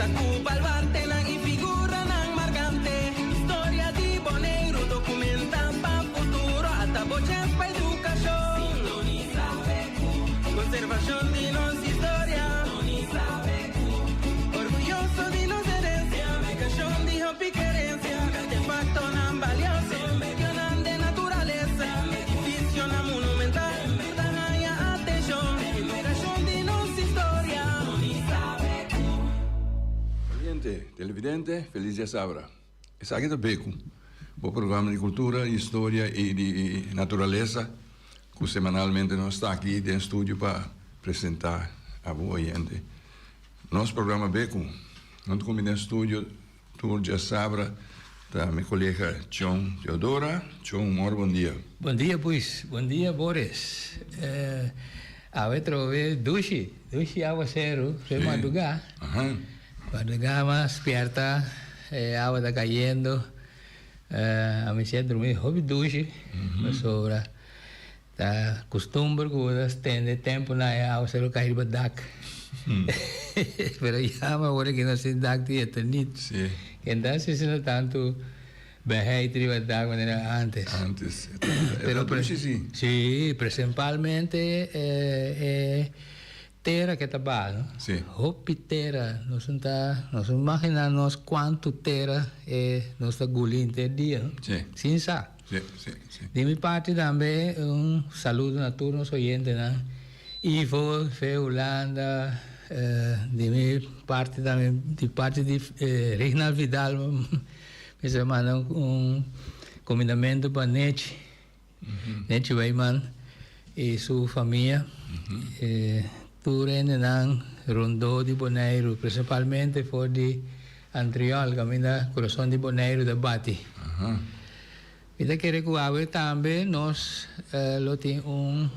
Konta ku baluartenan i figuranan markante. Historia di Boneiru dokumentá pa futuro. Ata bo chèns pa edukashon. Sintonisá BQ. Konservashon di nos historia. Sintonisá BQ. Orguyoso di nos herensia. Edukashon di hopi kerensia. Artefaktonan balioso. Medionan den naturalesa. Edifisionan monumental. Tur ta haña atenshon. Edukashon di nos historia. Oyente, televidente, feliz dia sabra. Esaki ta Beku, bo programa di kultura, historia i di naturalesa ku semanalmente nos ta aki den studio pa presenta a bo oyente. Nos programa Beku, nos ta kuminsá den studio Tur djasabra ta mi kolega Chon Teodora. Chon, mor bon dia. Bon dia pues, bon dia Boris. Awe trobe dushi, dushi awaseru, fe madruga. Madruga mas spierta, e awa ta cayendo. Ami si a drumi hopi dushi, pasobra Ta custumber cu bo ta stende tempo na e awaceru cay riba dak. Pero yama ora cu nos tin dak di eternit. Sí. Entonces si no tanto beheit riba dak manera antes. Antes. Pero dushi si. Sí, principalmente e tera ke ta baha, no? Sí. Hopi tera. Nos no ta, nos no imagina nos cuanto tera e nos ta guli henter dia, no? Sí. Sin sa. Sí, sí, sí. Di mi parti tambe un saludo na tur nos oyentenan. Ivo, fe Hulanda, di mi parti tambe, di parti di Reginald Vidal, mi sa manda un cumindamento pa Nechi. Nechi Wijman y su famia. Tur hendenan rondó di Boneiru, principalmente for di Antriol, caminda Corazon di Boneiru ta bati. Mi ta kere cu awe tambe nos lo tin un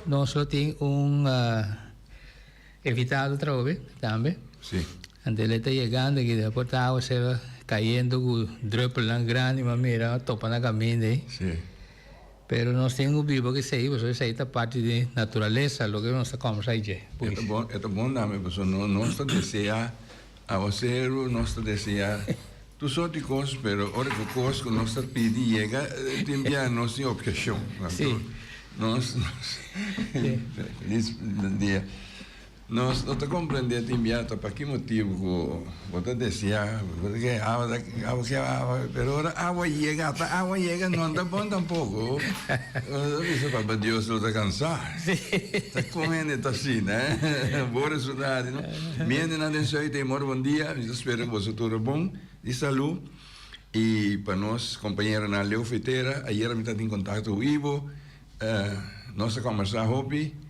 nos lo tin un invitado trobe tambe. Anto el ta yegando aki, por ta awa ser cayendo cu druppelnan grandi, mi a mira, a topa na caminda ey. Pero nos tin cu biba cu esey, pasobra esey ta parti di naturalesa, loke nos ta comsa y dje. E ta bon, e ta bon tambe, pasobra no nos ta desea awaceru, nos ta desea tur sort di cos, pero ora cu cos cu nos ta pidi yega, tin bia nos tin obhecion. Sí. Nos, nos, feliz dia. Nos no ta comprende tin bia ta pa ki motibu cu bo ta desea, bo ta ke awa ta awa ke awa, pero ora awa yega ata awa yega no ta bon tampoco. Nos ta bisa papa Dios lo ta cansa. Ta con hende ta asina eh. Bo resultado no. Mi hendenan den Zuid ey mor bon dia, mi ta spera cu boso tur a bon di salud y pa nos compañeronan Leo Fetera, ayera mi ta tin contacto cu Ivo, nos a combersa hopi.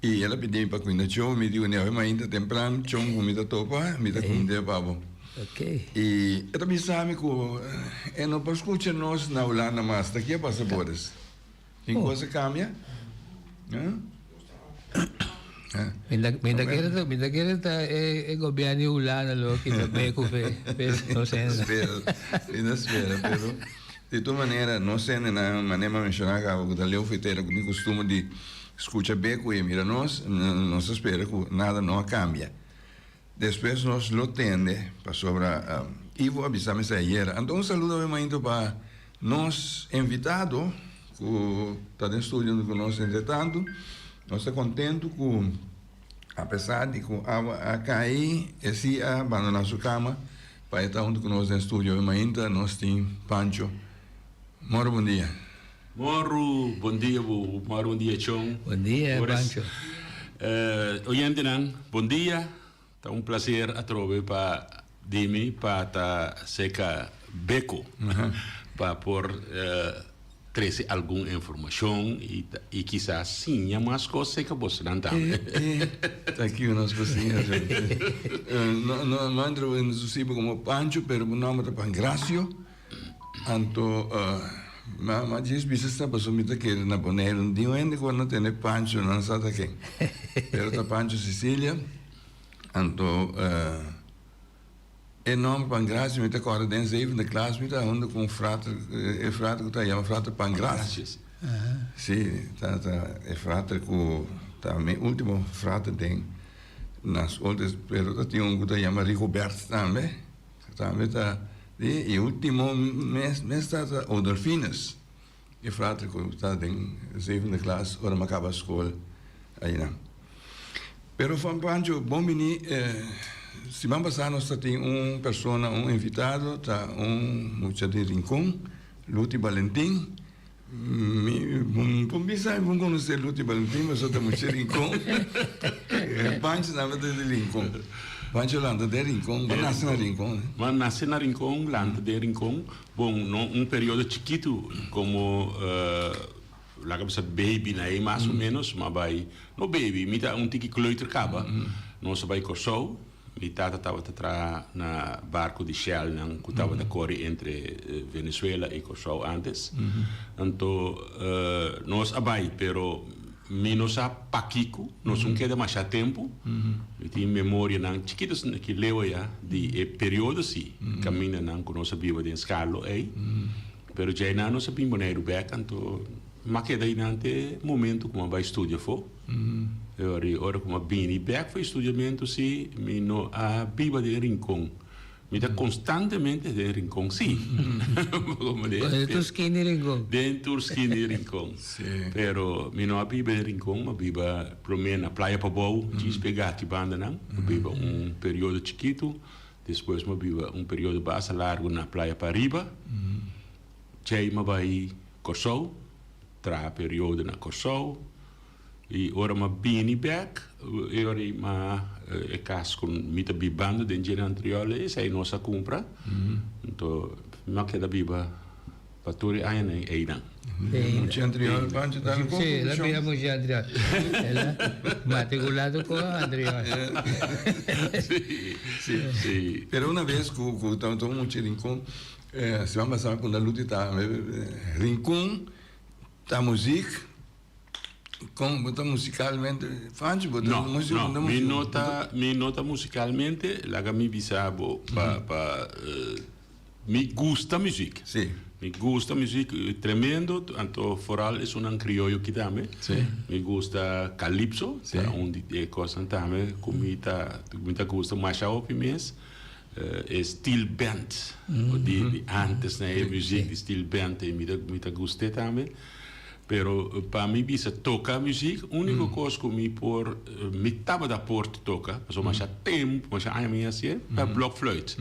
I el a pidi mi pa cuinda Chon. Mi di, Awe mainta tempran, Chon cu mi ta topa, mi ta cuind'é pa bo. I e ta bisa mi cu e no por scucha nos na Hulanda mas. Ta ki a pasa, Boris? Tin cos a cambia? Mi ta kere, mi ta kere ta e gobierno di Hulanda lo kita be cu fe, fe nos hende. Spera, mi ta spera, pero di tur manera nos hendenan, manera mi a menciona caba, cu ta leu fetera cu tin costumber di Scucha be cu e mira nos, nos ta spera cu nada no a cambia. Despues nos lo tende, pasobra Ivo a bisa mi esei ayera. Anto un saludo awe mainto pa nos invitado cu ta den studio hunto cu nos entre tanto. Nos ta contento cu apesar di cu awa a cay, e si a bandona su cama pa e ta hunto cu nos den studio awe mainta. Nos tin Pancho. Moro bon dia. Moru, bon dia bo, moru bon dia Chon. Bon dia Pancho. Oyentenan, bon dia. Ta un placer atrobe pa di mi pa ta seca Beko pa por trece algun informacion y kisas siña mas cos seca bosonan tambe. Ta kico nos por siña Chon. No no no entra introduci bo como Pancho pero bo nomber ta Pangracio. Anto mama djis bisa sa pasobra mi ta kere na Boneiru. No tin un hende ku a no tene Pancho, nan sa ta ken. Pero ta Pancho Cecilia. Anto e nòmber Pangracio mi ta kòrda den zevende klas mi ta huntu ku un frater, e frater ku ta yama frater Pangracio. Si, ta ta e frater ku ta mi ultimo frater den. Na skol des pero ta tin un ku ta yama Rigobert tambe, tambe ta di i ultimo mes mes ta ta Odolfinus, e frater ku ta den zevende klas ora mi a kaba skol ainan. Pero Juan Pancho bon bini siman pasá nos ta tin un persona un invitado ta un mucha di Rincon Luti Balentin. Mi por bisa mi por conoce Luti Valentin pasobra ta mucha Rincon. Pancho tambe ta di Rincon. Pancho lanta den Rincon, bo nace na Rincon. Bo nace na Rincon, lanta den Rincon. Bon, no un periodo chikitu como laga bisa baby na ei mas o menos, ma bai, no baby, mi ta un tiki kleuter caba. Nos a bai Corsou. Mi tata tabata traha na barco di Shell nan cu tabata core entre Venezuela y Corsou antes. Anto nos a bay pero mi no sa pakico, nos un keda masha tempo. Mi tin memorianan chikito ki leu aya di e periodo si camindanan cu nos a biba den Scharlo ey. Pero djainan nos a bin Boneiru bek anto m'a keda einan te momento cu m'a bay studia afo. E ora i ora ku mi a bini bèk for e studiamentu si, mi no a biba den Rincon. Mi ta konstantemente den Rincon si. Den tur skin di Rincon. Den tur skin di Rincon. Pero mi no a biba den Rincon, mi a biba promé na Playa Pabou, djis pegá aki bandanan. Mi a biba un periodo chikitu, despues mi a biba un periodo basta largu na Playa Pariba. Djei mi a bai Kòrsou. Traha periodo na Kòrsou i ora m'a bini bèk e ora ei m'a e kas ku mi ta bibando den dje na Antriol esei nos a kumpra anto mi a keda biba pa tur e añanan einan. Mucha Antriol Pancho ta algo Sí, el a bira mucha Antriol. El a matriculado ku Antriol. Sí, sí. Pero una bes ku ku tabata un mucha Rincon Siman pasá ku na Luti ta Rincon ta muzik kon bo ta musikalmente Fanchi bo ta musiko no mi no ta mi no ta musikalmente laga mi bisa bo pa pa mi gusta muzik si mi gusta muzik tremendo anto foral esunnan krioyo aki tambe mi gusta kalipso ta un di e kosnan tambe ku mi ta mi ta gusta masha hopi mes. E steel band di antes na e muziek di steel band e mi ta gust'é tambe. Pero pa mi bisa toka muziek uniko kos ku mi por mi tabata por toka pasobra masha tempu masha aña mi hasié ta blokfluit.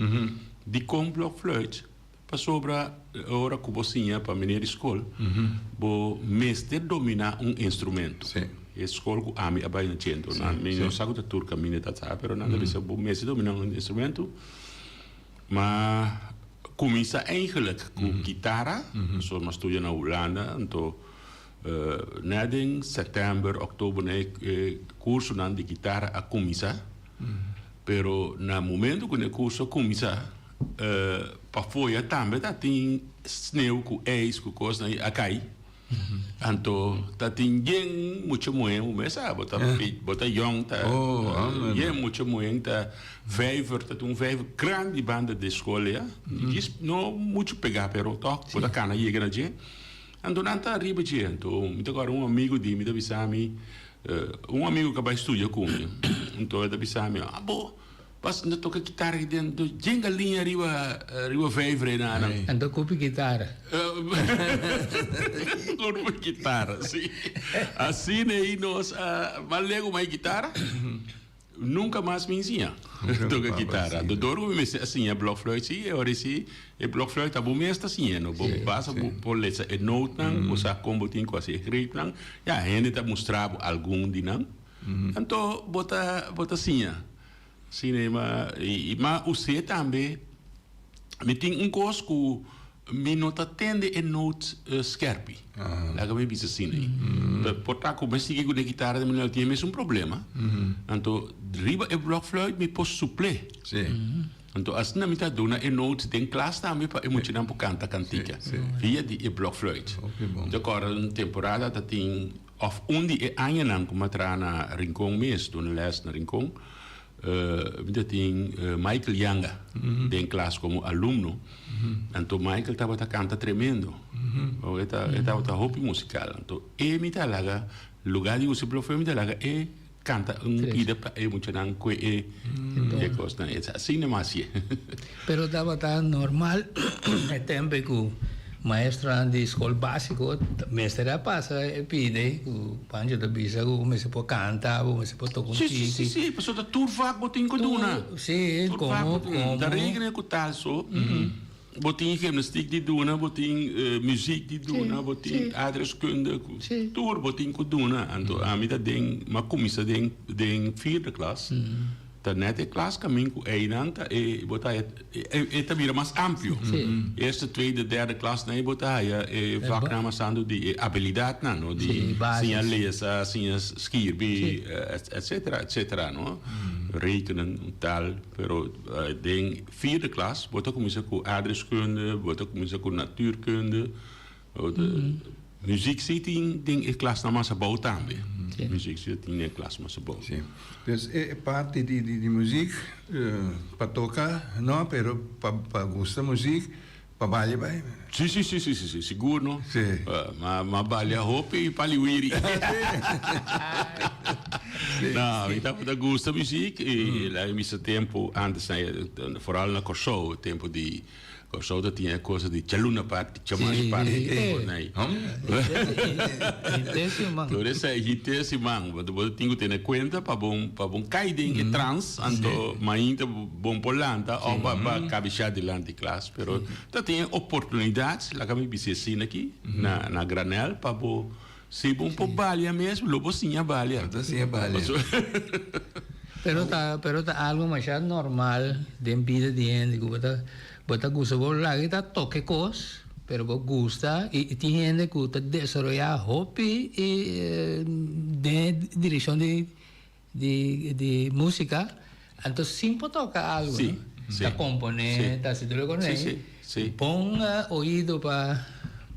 Dikon blokfluit? Pasobra ora ku bo siña pa meneer di skol bo mester dominá un instrumento. E skol ku ami a bai na chento nan mi no sa ku ta tur kaminda ta sa pero nan ta bisa bo mester dominá un instrumento. Ma kuminsá eigenlik ku kitara pasobra mi a studia na Hulanda anto nèt den sètèmber òktober nan e kursonan di kitara a kuminsá pero na momento ku e kurso a kuminsá. Pa foya tambe ta tin sneeuw ku ijs ku kosnan i a kai. Anto ta tin yen mucha muhé bo mes sa bo ta bo ta yong ta yen mucha muhé ta vijver ta tin un vijver grandi banda di skol ya djis no muchu pegá pero tòg bo ta kana yega na dje anto nan ta riba dje anto mi ta kòrda un amigu di mi ta bisa mi un amigu ku a bai studia ku mi anto e ta bisa mi abo. Pas no toca kitara aki den do jenga liña riba riba vijver ei na nan. Anto cupi kitara. Cupi kitara si. Asina ei nos a mas lego mai kitara nunca mas mi ensiña toca kitara. Anto dor cu mi mester a siña blokfluit si e ora si e blokfluit ta bo mes ta siña no bo basta bo por lesa e nootnan bo sa con bo tin cu haci e greepnan ya hende ta mustra bo algun di nan anto bo ta bo ta siña. Sí, nee, ma, i, ma usted tambe, mi tin un kos ku mi no ta tende e noot skerpi. Laga mi bisa asina ei. Por ta ku mi sigui ku e kitara di mi tin e mesun problema. Anto riba e blokfluit mi por suplé. Anto asina mi ta duna e noot den klas tambe pa e muchanan por kanta kantika via di e blokfluit. Mi ta kòrda un temporada ta tin. Of un di e añanan ku mi a traha na Rincon mes, duna lès na Rincon, mi ta tin Michael Yanga den klas komo alumno. Anto Michael tabata kanta tremendo. E ta e tabata hopi musikal. Anto e mi ta laga, lugá di usa blokfluit mi ta laga e. kanta un pida pa e muchanan kue e e kosnan. Asina mi a hasié. Pero tabata normal e tempo ku maestronan di skol básiko mester a pasa e pida ei ku Pancho ta bisa ku bo mester por kanta, bo mester por toka un tiki. Si, si, si, pasobra ta tur vak bo tin ku duna. Si, komo, komo. Ta rekenen ku tal so. Bo tin gimnastiek di duna, bo tin muziek di duna, bo tin aardrijkskunde, tur bo tin ku duna. Anto ami ta den, mi a kuminsá den den vierde klas, ta nèt e klas kamin ku einan ta e bo ta haya e ta bira mas amplio. Eerste, tweede, derde klas nan bo ta haya e vaknan mas tantu di e abilidatnan no, di siña lesa, siña skirbi, etcetera, etcetera no. Rekenen, un tal, pero den. Vierde klas, bo ta kuminsá ku aardrijkskunde, bo ta kuminsá ku natuurkunde. Muziek si tin den e klasnan mas abou tambe. Muziek si tin den e klas mas abou. Si. Dus e parti di di muziek pa toka no, pero pa pa gusta muziek pa balia bai. Si si si si si sigur no. Si. Ma ma balia hopi paliwiri. No, mi tabata gusta muziek i laga mi bisa tempu antes vooral na Kòrsou, tempu di Kòrsou ta tin e cosa di Chaluna Party, Chamani Party, Sí. Henter siman. Tur esei henter siman. Bo bo tin ku tene kuenta pa bo pa bo kai den e trans, anto mainta bo por lanta òf pa pa kabishá dilanti klas. Pero ta tin e oportunidat, laga mi bisa asina aki, na na Granel pa bo Si bo por balia mes, lo bo siña balia. Bo ta siña balia. Pero ta, pero ta algo masha normal den bida di hende ku bo ta, bo ta gusta bo laga ta toke kos, pero bo gusta i tin hende ku ta desaroyá hopi i den e direkshon di di di músika, anto sin por toka algo, no? Ta komponé, ta hasi tur e kos ei. Pon oido pa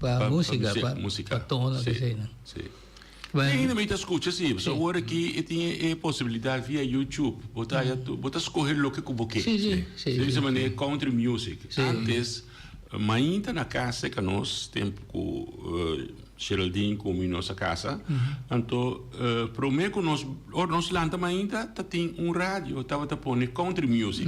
pa músika, pa pa tono esei nan. Ainda mi ta skucha si, pasobra awor aki e tin e posibilidat via YouTube, bo ta haya bo ta skohe loke ku bo ke. Si bisa manera country music. Antes mainta na kas serka nos tempu ku Geraldine ku mi nos a kasa, anto prome ku nos ora nos lanta mainta ta tin un radio tabata pone country music.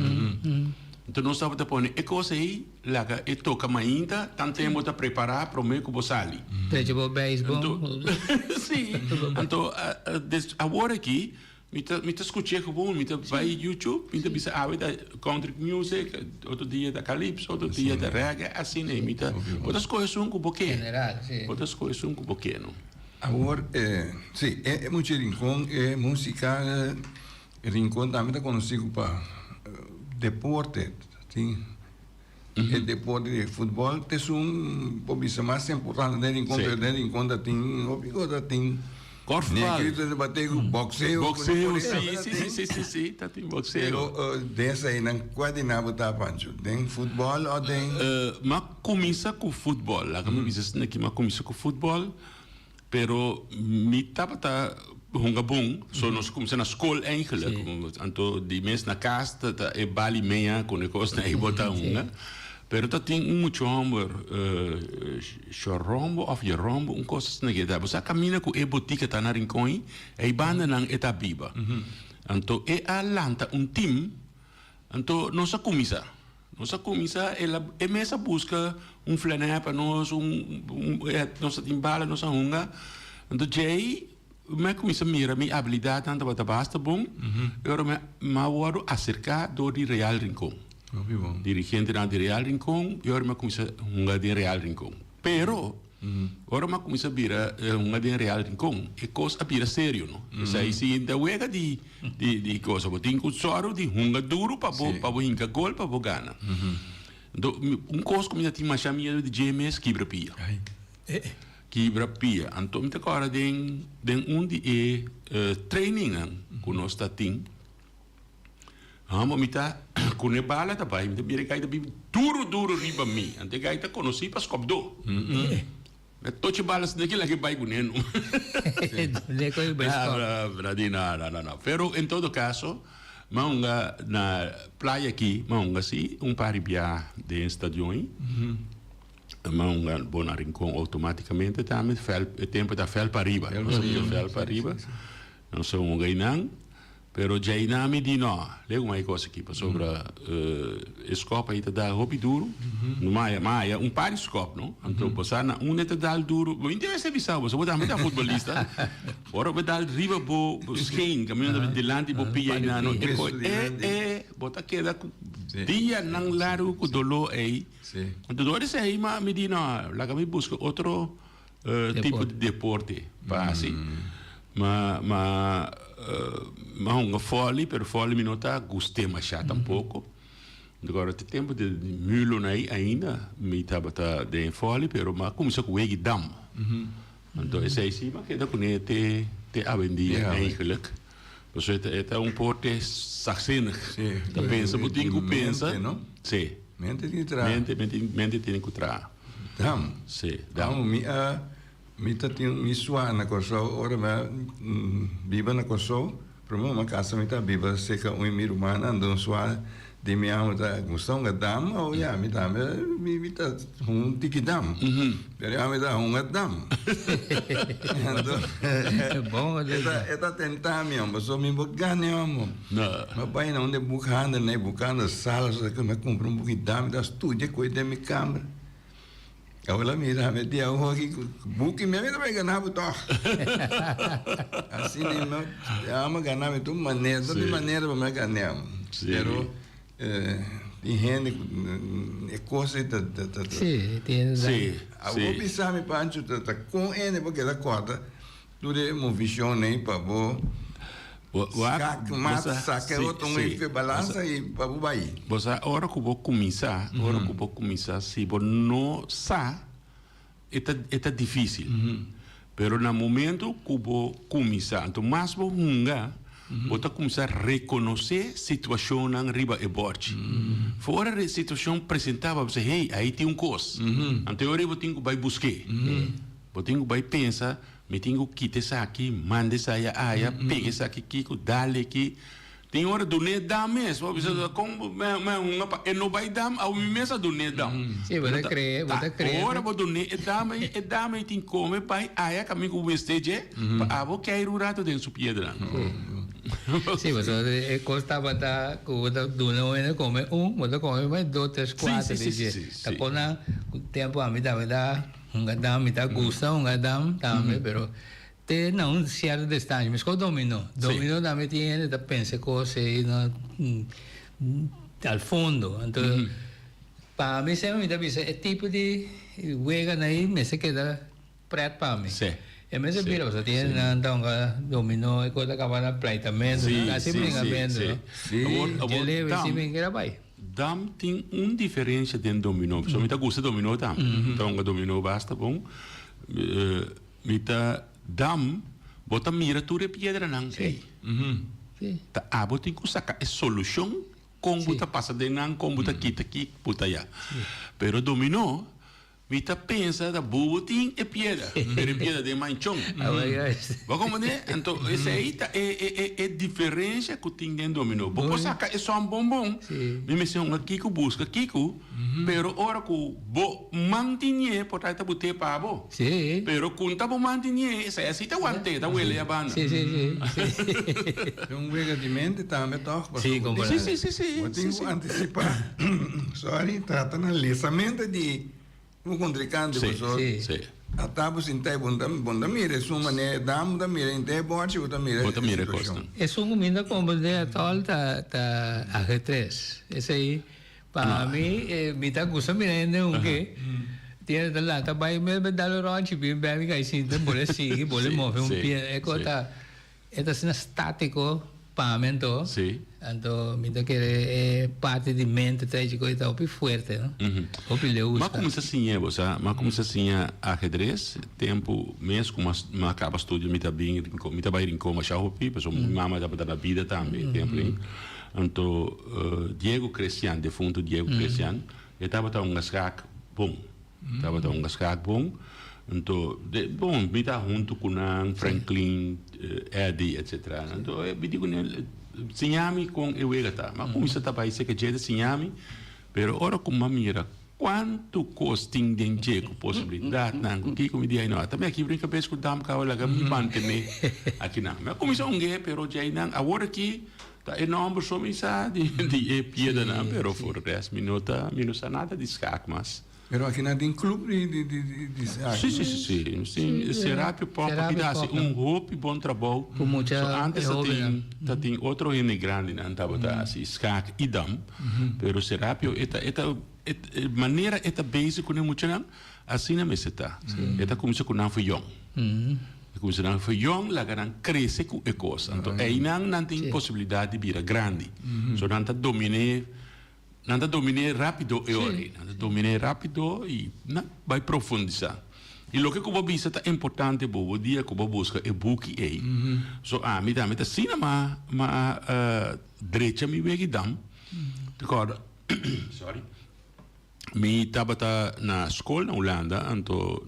Anto nos tabata pone e kos ei laga e toka mainta tan tempo ta prepara prome ku bo sali. Trecha bo beisbol. Si, anto awor aki mi ta mi ta skuch'é gewoon, mi ta bai YouTube mi ta bisa awe ta country music, otro dia ta calypso, otro dia ta reggae, asina ei mi ta bo ta skohe esun ku bo ke. Bo ta skohe esun ku bo ke no. Awor si e mucha Rincon e musika. Rincon tambe ta conoci cu pa deporte, tin e deporte di futbol ta esun por bisa mas importante den Rincon, pero den Rincon ta tin hopi cosa, ta tin Korfbal. Negrito ta bate cu boxeo. Boxeo, si, si, si, si, si, si, ta tin boxeo. Pero den eseinan cua di nan bo ta, Pancho? Den futbol o den? Mi a cuminsa cu futbol, laga mi bisa asina aki, mi a cuminsa cu futbol. Pero mi tabata hunga bon, so nos cuminsa na school eigenlijk. Anto di mes na cas ta ta e bali mea con e cosnan ey bo ta hunga. Pero ta tin un mucho homber, Shorombo of Jerombo, un cos asina ke ta. Bo sa caminda cu e botica ta na Rincon ey, ey bandanan e ta biba. Anto e a lanta un team. Anto nos a kuminsá. Nos a kuminsá, el a, e mes a buska un flanè pa nos, un, un, nos a tin bala, nos a hunga. Anto djei mi a kuminsá mira mi abilidatnan tabata basta bon, i ora mi a, mi a wòrdu aserká dor di Real Rincon. Hopi bon. Dirigentenan di Real Rincon, i ora mi a kuminsá hunga den Real Rincon. Pero, Ora mi a cuminsa bira hunga den Real Rincon, e cos a bira serio, no. Esai si ta wega di di cosa. Bo tin cu sòru di hunga duro pa bo pa bo hinca gol pa bo gana. Anto, un cos cu mi ta tin masha miedo di dje mes, kibra pia. Kibra pia. Anto mi ta cora den den un di e trainingnan cu nos ta tin. Hamo mi ta ku ne bala ta bai mi ta mira e gai ta bin duro duro riba mi anto e gai ta konosí pa skòpdó mi a tochi bala asina ki laga e bai ku ne no no no no pero en todo kaso mi a hunga na playa aki mi a hunga si un par di bia den stadion ei mi a hunga bo na Rincon outomaticamente tambe e tempo ta vèlt pariba nos a bisa vèlt pariba. Nos a hunga einan, pero djainan mi di no, legu mai kos aki pasobra e skòp ei ta dal hopi duru. No maya, maya un par di skòp no. Anto bo sa na unda e ta dal duru. Bo inti mester bisa bo, bo tambe ta futbolista. Ora bo dal riba bo scheen, kaminda ta dilanti bo pia einan no, e koi e e bo ta keda ku dianan largu ku doló ei. Anto dor esei mi di no, laga mi buska otro tipo di deporte pa hasi. Ma ma ma hunga vòli, pero vòli mi no ta gust'é mashá tampoko. Agora te tempu di Mulo ei ainda mi tabata den vòli, pero mi a kuminsá ku wega dam. Anto esei sí mi a keda kuné te te awendia eigenlijk. Pasobra e ta e ta un porte zachtzinnig. Ta pensa bo tin ku pensa. Sí. Mente tin traha. Mente mente tin ku traha. Dam. Sí, dam. Amo mi a mi ta tin mi sua na Kòrsou ora mi a biba na Kòrsou prome mi a kasa mi ta biba serka un di mi rumannan anto un sua di mi amo ta gusta hunga dam o ya mi tambe mi mi ta hunga un tiki dam pero ami ta hunga dam anto e ta e ta tenta mi amo pasobra mi bo gana amo mi a bai na un di e bukhandel na e bukhandel sala mi a kumpra un buki dam mi ta studia koe den mi kamber. Awor mira, mi di awor aki ku buki mi ta bai gana bo tòg. Asina mi ama gana mi tur manera, tur manera pa mi a gana. Pero tin hende ku e kos ei ta ta. Sí, tin. Sí. Awor bisa mi Pancho ta ta kon hende por keda kòrda Tur e movishon ei pa bo skak mat saka e otro un efe balansa i pa bo bai. Bo sa ora ku bo kuminsá, ora ku bo kuminsá si bo no sa e ta e ta difísil. Pero na momento ku bo kuminsá anto mas bo hunga bo ta kuminsá rekonosé situashonnan riba e bòrchi. For ora e situashon presentá bo a bisa hey ahí tin un kos. Anto e ora ei bo tin ku bai busk'é. Bo tin ku bai pensa, mi tin ku kita esaki, manda esaya aya, pega esaki kiko, dal aki. Tin ora dun'é dam mes. Bo bisa kon mi a hunga pa e no bai dam, awe mi mes a dun'é dam. Sí, bo ta kree, bo ta kree. Ora bo dun'é e dam ei, e dam ei tin kome bai aya kaminda ku bo mester dje, pa abo keiru un rato den su piedranan. Sí, pasobra e kos tabata ku bo ta duna un hende kome un, bo ta kome bai dos, tres, kuater di dje. Ta kon nan ku tempu ami tambe ta. Hunga dam, mi ta gusta hunga dam tambe, pero te na un cierto distancia. Mescos domino. Domino tambe tin hende ta pensa cos ey no al fondo. Anto pa mi semper mi ta bisa e tipo di weganan ey mester keda pret pa mi. E mester bira pasobra tin hendenan ta hunga domino e cos ta caba na pleitamento, casi bringamento, no. Dje leu ey si mi keda bay. Dam tin un diferencia den dominó. Pasobra mi ta gusta dominó tambe. Mi ta hunga dominó basta bon. Mi ta dam, bo ta mira tur e piedranan ei. Ta abo tin ku saka e solushon kon bo ta pasa den nan, kon bo ta kita aki, bo ta aya. Pero dominó, Mi ta pensa ta bubu tin e piedra, pero e piedra den manchon. Bo a comprende? Anto esei ta e e e e diferencia cu tin den domino. Bo por saca e som bon bon, mi mester hunga kico busca kico, pero ora cu bo man tinie por ta ta bute pa bo. Pero con ta bo man tinie esei asi ta wante, ta wele ya banda. Sí, sí, sí. E un wega di mente tambe toch? Sí, Sí, sí, sí, sí. Bo tin cu anticipa. Sorry, trata na lesamente di un contrincante Sí, pasobra sí, sí. ata bo sinta y bo ta bo ta mira esun manera e dam bo ta mira henter e bochi bo ta mira Bo ta e mira e situacion. cosnan. Esun cu mi ta comprende atol ta ta ajedrez. Esey pa mi mi ta gusta mira hende hunke tiene ta lanta bay mes bay dal un ronchi bin bay mi cay sinta bole sigui bole move un pie e cos ta E ta asina statico pa mi anto. Sí. Anto mi ta kere e parti di mente ta hechi koe ta hopi fuerte, no? Hopi leu M'a gusta. cuminsa siña bo sa, m'a cuminsa siña ajedrez tempo mes cu m'a m'a caba studio mi ta bin Rincon, mi ta bay Rincon masha hopi pasobra mi mama tabata na bida tambe e tempo ei. Anto Diego Crestian, defunto Diego Crestian, e tabata un schaak bon. Tabata un schaak bon. Anto, de, bon, mi ta hunto cu nan, Franklin, Eddie, etcetera. Anto, mi di cu nan, siña mi con e wega ta. Mi a cuminsa ta bay seca dje ta siña mi, pero ora cu mi a mira. Kuantu kos tin den dje ku posibilidatnan ku kiko mi di ai no ata mi a kibra mi kabes ku dam kawa laga mi mantene akinan. Mi a kuminsá ung'e pero djeinan awor aki ta e nòmber so mi sa di e piedanan pero for rest mi no ta mi no sa nada di skak mas. Pero akinan tin club di di skak? Si si si si Serapio Pop aki ta hasi un hopi bon trabou. So antes ta tin ta tin otro hende grandinan tabata hasi skak i dam pero Serapio e ta e ta E manera e ta bezig ku e muchanan, asina mester ta. E ta kuminsá ku nan for yòn. E kuminsá nan for yòn, laga nan krese ku e kos. Anto einan nan tin posibilidat di bira grandi. So nan ta dominé, nan ta dominé rápido e ora ei. Nan ta dominé rápido i nan bai profundisá. I loke ku bo bisa ta importante bo, bo dia ku bo buska e buki ei. So ami tambe ta asina m'a m'a drecha mi wegi dam. Te kòrda. Sorry. Mi tabata na skol na Hulanda, anto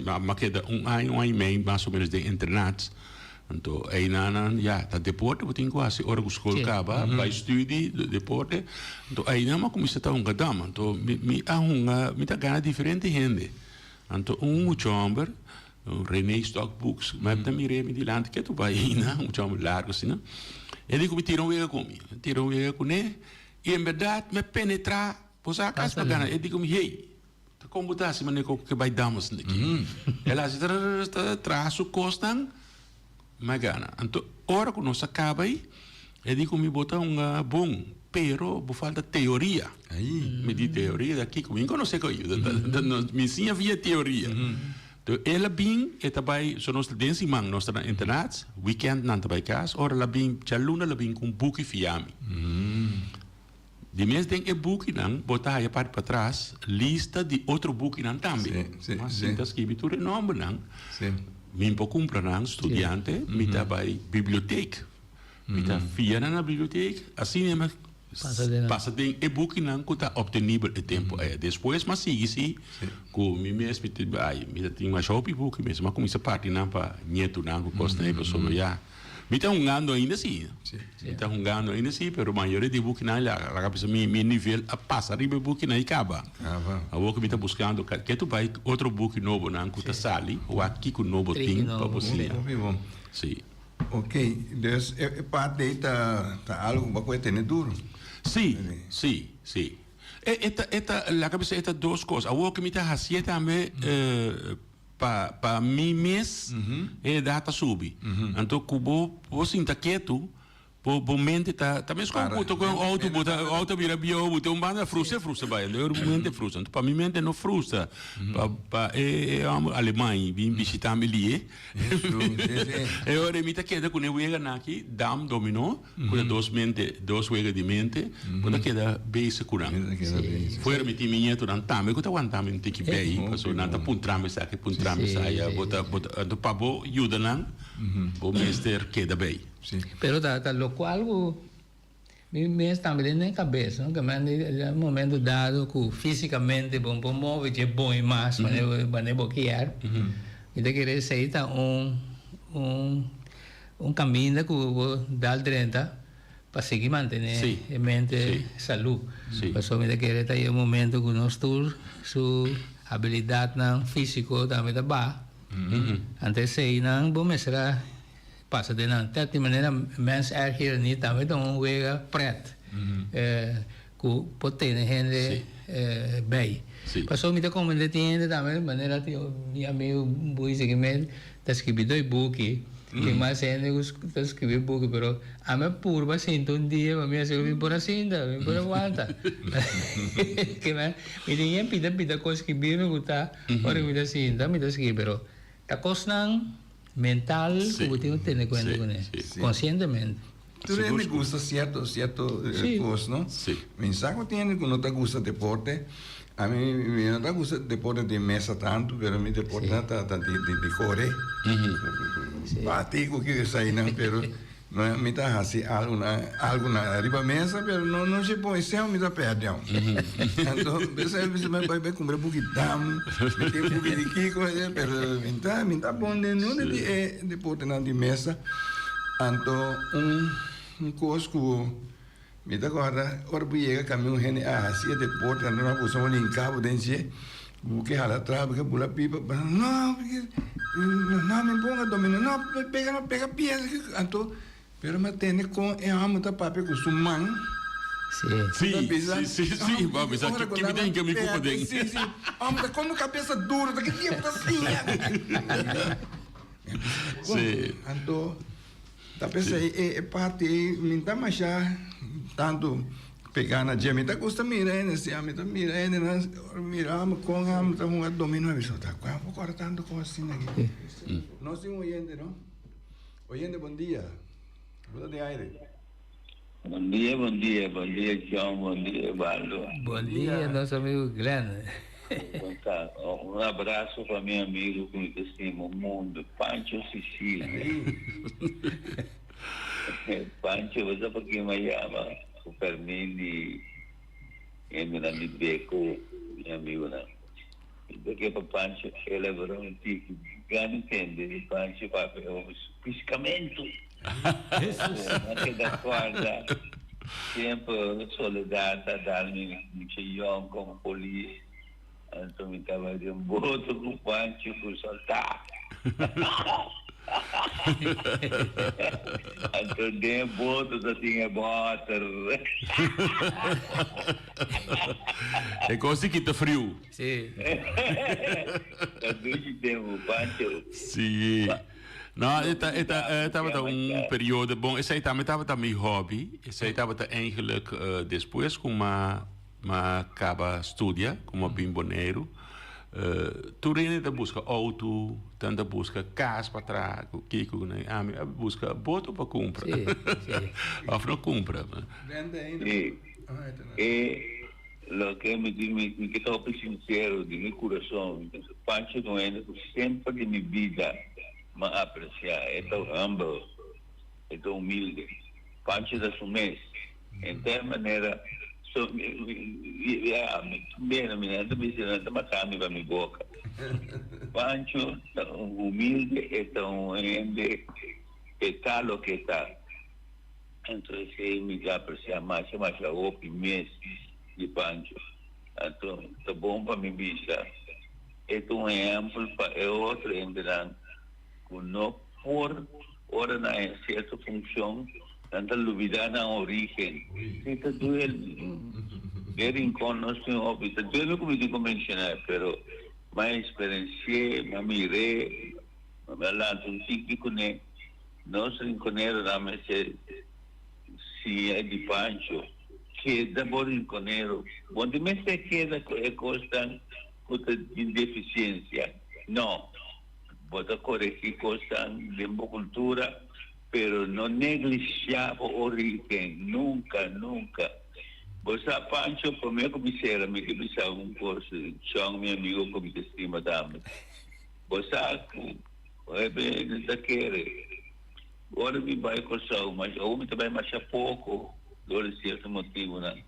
m'a keda un aña, un aña i mei mas o menos den internat. Anto einan ya ta deporte bo tin ku hasi ora ku skol kaba, bai studi, deporte. Anto einan m'a kuminsá ta hunga dam. Anto mi a hunga, mi ta gana diferente hende. Anto un mucha hòmber, Rene Stokbooks, mi ta mir'é mi dilanti ketu bai einan, un mucha hòmber largu asina. E di ku mi tira un wega ku mi. Mi tira un wega kuné. I en bèrdat mi a penetrá bo sa kas pa gana. E di ku mi, Hey, ta kon bo ta hasi manera ku ke bai damas aki? El a hasi trrrr, traha su kosnan, mi a gana. Anto ora ku nos a kaba ei, e di ku mi, Bo ta hunga bon, pero bo falta teoria. Mi di, Teoria ta kiko? Mi no konosé ku mi siña via teoria. Anto el a bin, e ta bai, so nos den siman nos ta na internat, weekend nan ta bai kas, ora el a bin djaluna el a bin ku un buki fia mi. Di mes den e bukinan bo ta haya parti patras lista di otro bukinan tambe. Mas sin ta skibi tur e nombernan, mi por kumpra nan, studiante, mi ta bai bibliotek, mi ta fia nan na bibliotek, asina mi Pasa den e bukinan ku ta optenibel e tempu ei. Despues m'a sigui si ku mi mes mi tin ai mi ta tin masha hopi buki mes. M'a kuminsá parti nan pa ñetunan ku kosnan ei pasobra ya mi ta hungando ainda si. Mi ta hungando ainda si pero mayoria di e bukinan ya laga bisa mi mi nivel a pasa riba e bukinan i kaba. Awor ku mi ta buskando ke tu bai otro buki nobonan ku ta sali wak kiko nobo tin pa bo siña. Si. Ok, dus e parte ei ta ta algo ku bo a kohe tene duro. Sí, sí, sí. E e ta e ta laga bisa e ta dos kos. Awor ku mi ta hasié tambe pa pa mi mes e edat ta subi. Anto ku bo bo sinta ketu bo bo mente ta ta mes kon ku ta kohe un outo bo ta outo a bira bieu bo ta un banda frustra frustra bai. Anto bo mente frustra. Anto pa mi mente no frustra. Pa pa e e hòmber aleman bin bishita mi lié. E ora mi ta keda ku ne weganan aki, dam, dominó, ku ta dos mente, dos wega di mente, bo ta keda bezig ku nan. Fuera mi tin mi ñetonan tambe ku ta wanta mi un tiki bei, pasobra nan ta puntra mi esaki, puntra mi esaya, bo ta, bo ta, anto pa bo yuda nan, bo mester keda bei. Pero ta ta lokual ku Mi mes tambe den den cabes no ke men den un momento dado ku fisicamente bo no por move dje bon i mas manera bo kier mi ta kere esei ta un un un caminda ku bo dal drenta pa sigui mantene e mente salu pasobra mi ta kere ta e momento ku nos tur su habilidadnan fisico tambe ta baha anto eseinan bo mester a Pasa den nan tet di manera mens erger ni tambe ta un wega pret ku por tene hende bij. Pasobra mi ta komprende tin hende tambe manera tin mi amigu Bui Segimel ta skibi doi buki tin mas hende ku ta skibi buki pero ami a purba sinta un dia pa mi a sigur mi por a sinta mi por a wanta mi tin yen pida pida kos skibi mi ku ta ora mi ta sinta mi ta skibi pero ta kosnan Mental ku bo tin ku tene kuenta kuné konsientemente. Tur hende gusta sierto sierto kos no. Mi sa ku tin hende ku no ta gusta deporte. Ami mi no ta gusta deporte di mesa tantu pero mi deporte ta ta di kore. Bati ku kiko esainan pero Mi ta hasi algu na algu na riba mesa pero no no si pon eseo mi ta perde aun. Anto bes el bisa mi bai bai kumpra buki dam, mi tin buki di kiko pero mi ta mi ta bon den niun di e deportenan di mesa. Anto un un kos ku. Mi ta kòrda ora bo yega kami un hende a hasi e deporte anto nan a puso un hinkabo den dje bo ke hala atras bo ke bula pipa no no mi ponga domino no pega no pega pia anto pero mi a tende kon e hòmber ta papia ku su man. Si. Si, si, si, si, bo a bisa ki mi ta hinka mi kupa den. Si, si, hòmber ta komo kabesa duro ta ki dia bo ta siña. Si. Anto Ta p'esei e parti ei mi ta masha tantu pegá na dje. Mi ta gusta mira hende si ami ta mira hendenan ora mi mira ami kon ami ta hunga domino mi bisa ta kua bo kòrda tantu kos asina aki. Nos tin un oyente no. Oyente bon dia. Bo ta den aire. Bon dia, bon dia, bon dia John, bon dia Evaldo. Bon dia nos amigo Glenn. Bon ta. Un abrazo pa mi amigo cu mi ta stima un mundo, Pancho Sicilia. Pancho, bo sa pakico mi a yama cu permin di hendenan di Beko, mi amigonan. Mi ta ke pa Pancho elabora un tiki, gana tende di Pancho papia over su piscamento. Ma keda kòrda tempu Soledad ta dal mi mucha yòn komo polis, anto mi tabata den boto ku Pancho ku sòldá. Anto den e boto ta tin e bòter. E kos di kita friu. Sí. Ta dushi tempu, Pancho. Sí. No, e ta, e ta, e tabata un periodo, bon, esei tambe tabata mi hobby, esei tabata eigenlijk eh, despues ku m'a m'a kaba studia, ku m'a bin Boneiru, eh, tur hende ta buska outo, tan ta buska kas pa traha, ku kiko ku nan, ami a buska boto pa kumpra, Sí, sí. òf no kumpra. Renta ainda. Sí. Ah, e ta na. E loke mi di, mi, mi ke ta hopi sincero di mi kurason, Pancho ta un hende ku semper di mi bida m'a apresiá. E ta humble, e ta humilde. Pancho ta su mes. Henter manera, so, ya, mi beno, mi nan ta bisa, nan ta mata mi pa mi boka. Pancho ta un humilde, e ta un hende, e ta loke e ta. Anto esei mi ta apresiá masha masha hopi mes di Pancho. Anto ta bon pa mi bisa e ta un ehèmpel pa e otro hendenan ku no por ora nan haña sierto funshon nan ta lubidá nan orígen. Si ta duel mi. Den Rincon nos tin hopi. Ta duel mi ku mi tin ku menshoná e pero m'a eksperensi'é, m'a mir'é, m'a lanta un tiki kuné. Nos rinconeronan mester siña di Pancho, keda bo rinconero. Bo no mester keda cu e cosnan cu ta tin deficiencia. No, bo ta coregi cosnan den bo cultura, pero no neglisha bo origen, nunca, nunca. Bo sa Pancho, prome cu mi cera mi ke bisa un cos, Chong mi amigo cu mi ta stima tambe. Bo sa cu. Hopi no ta kere. Ora mi bai Kòrsou, mas awo mi ta bai masha poko dor di sierto motibunan.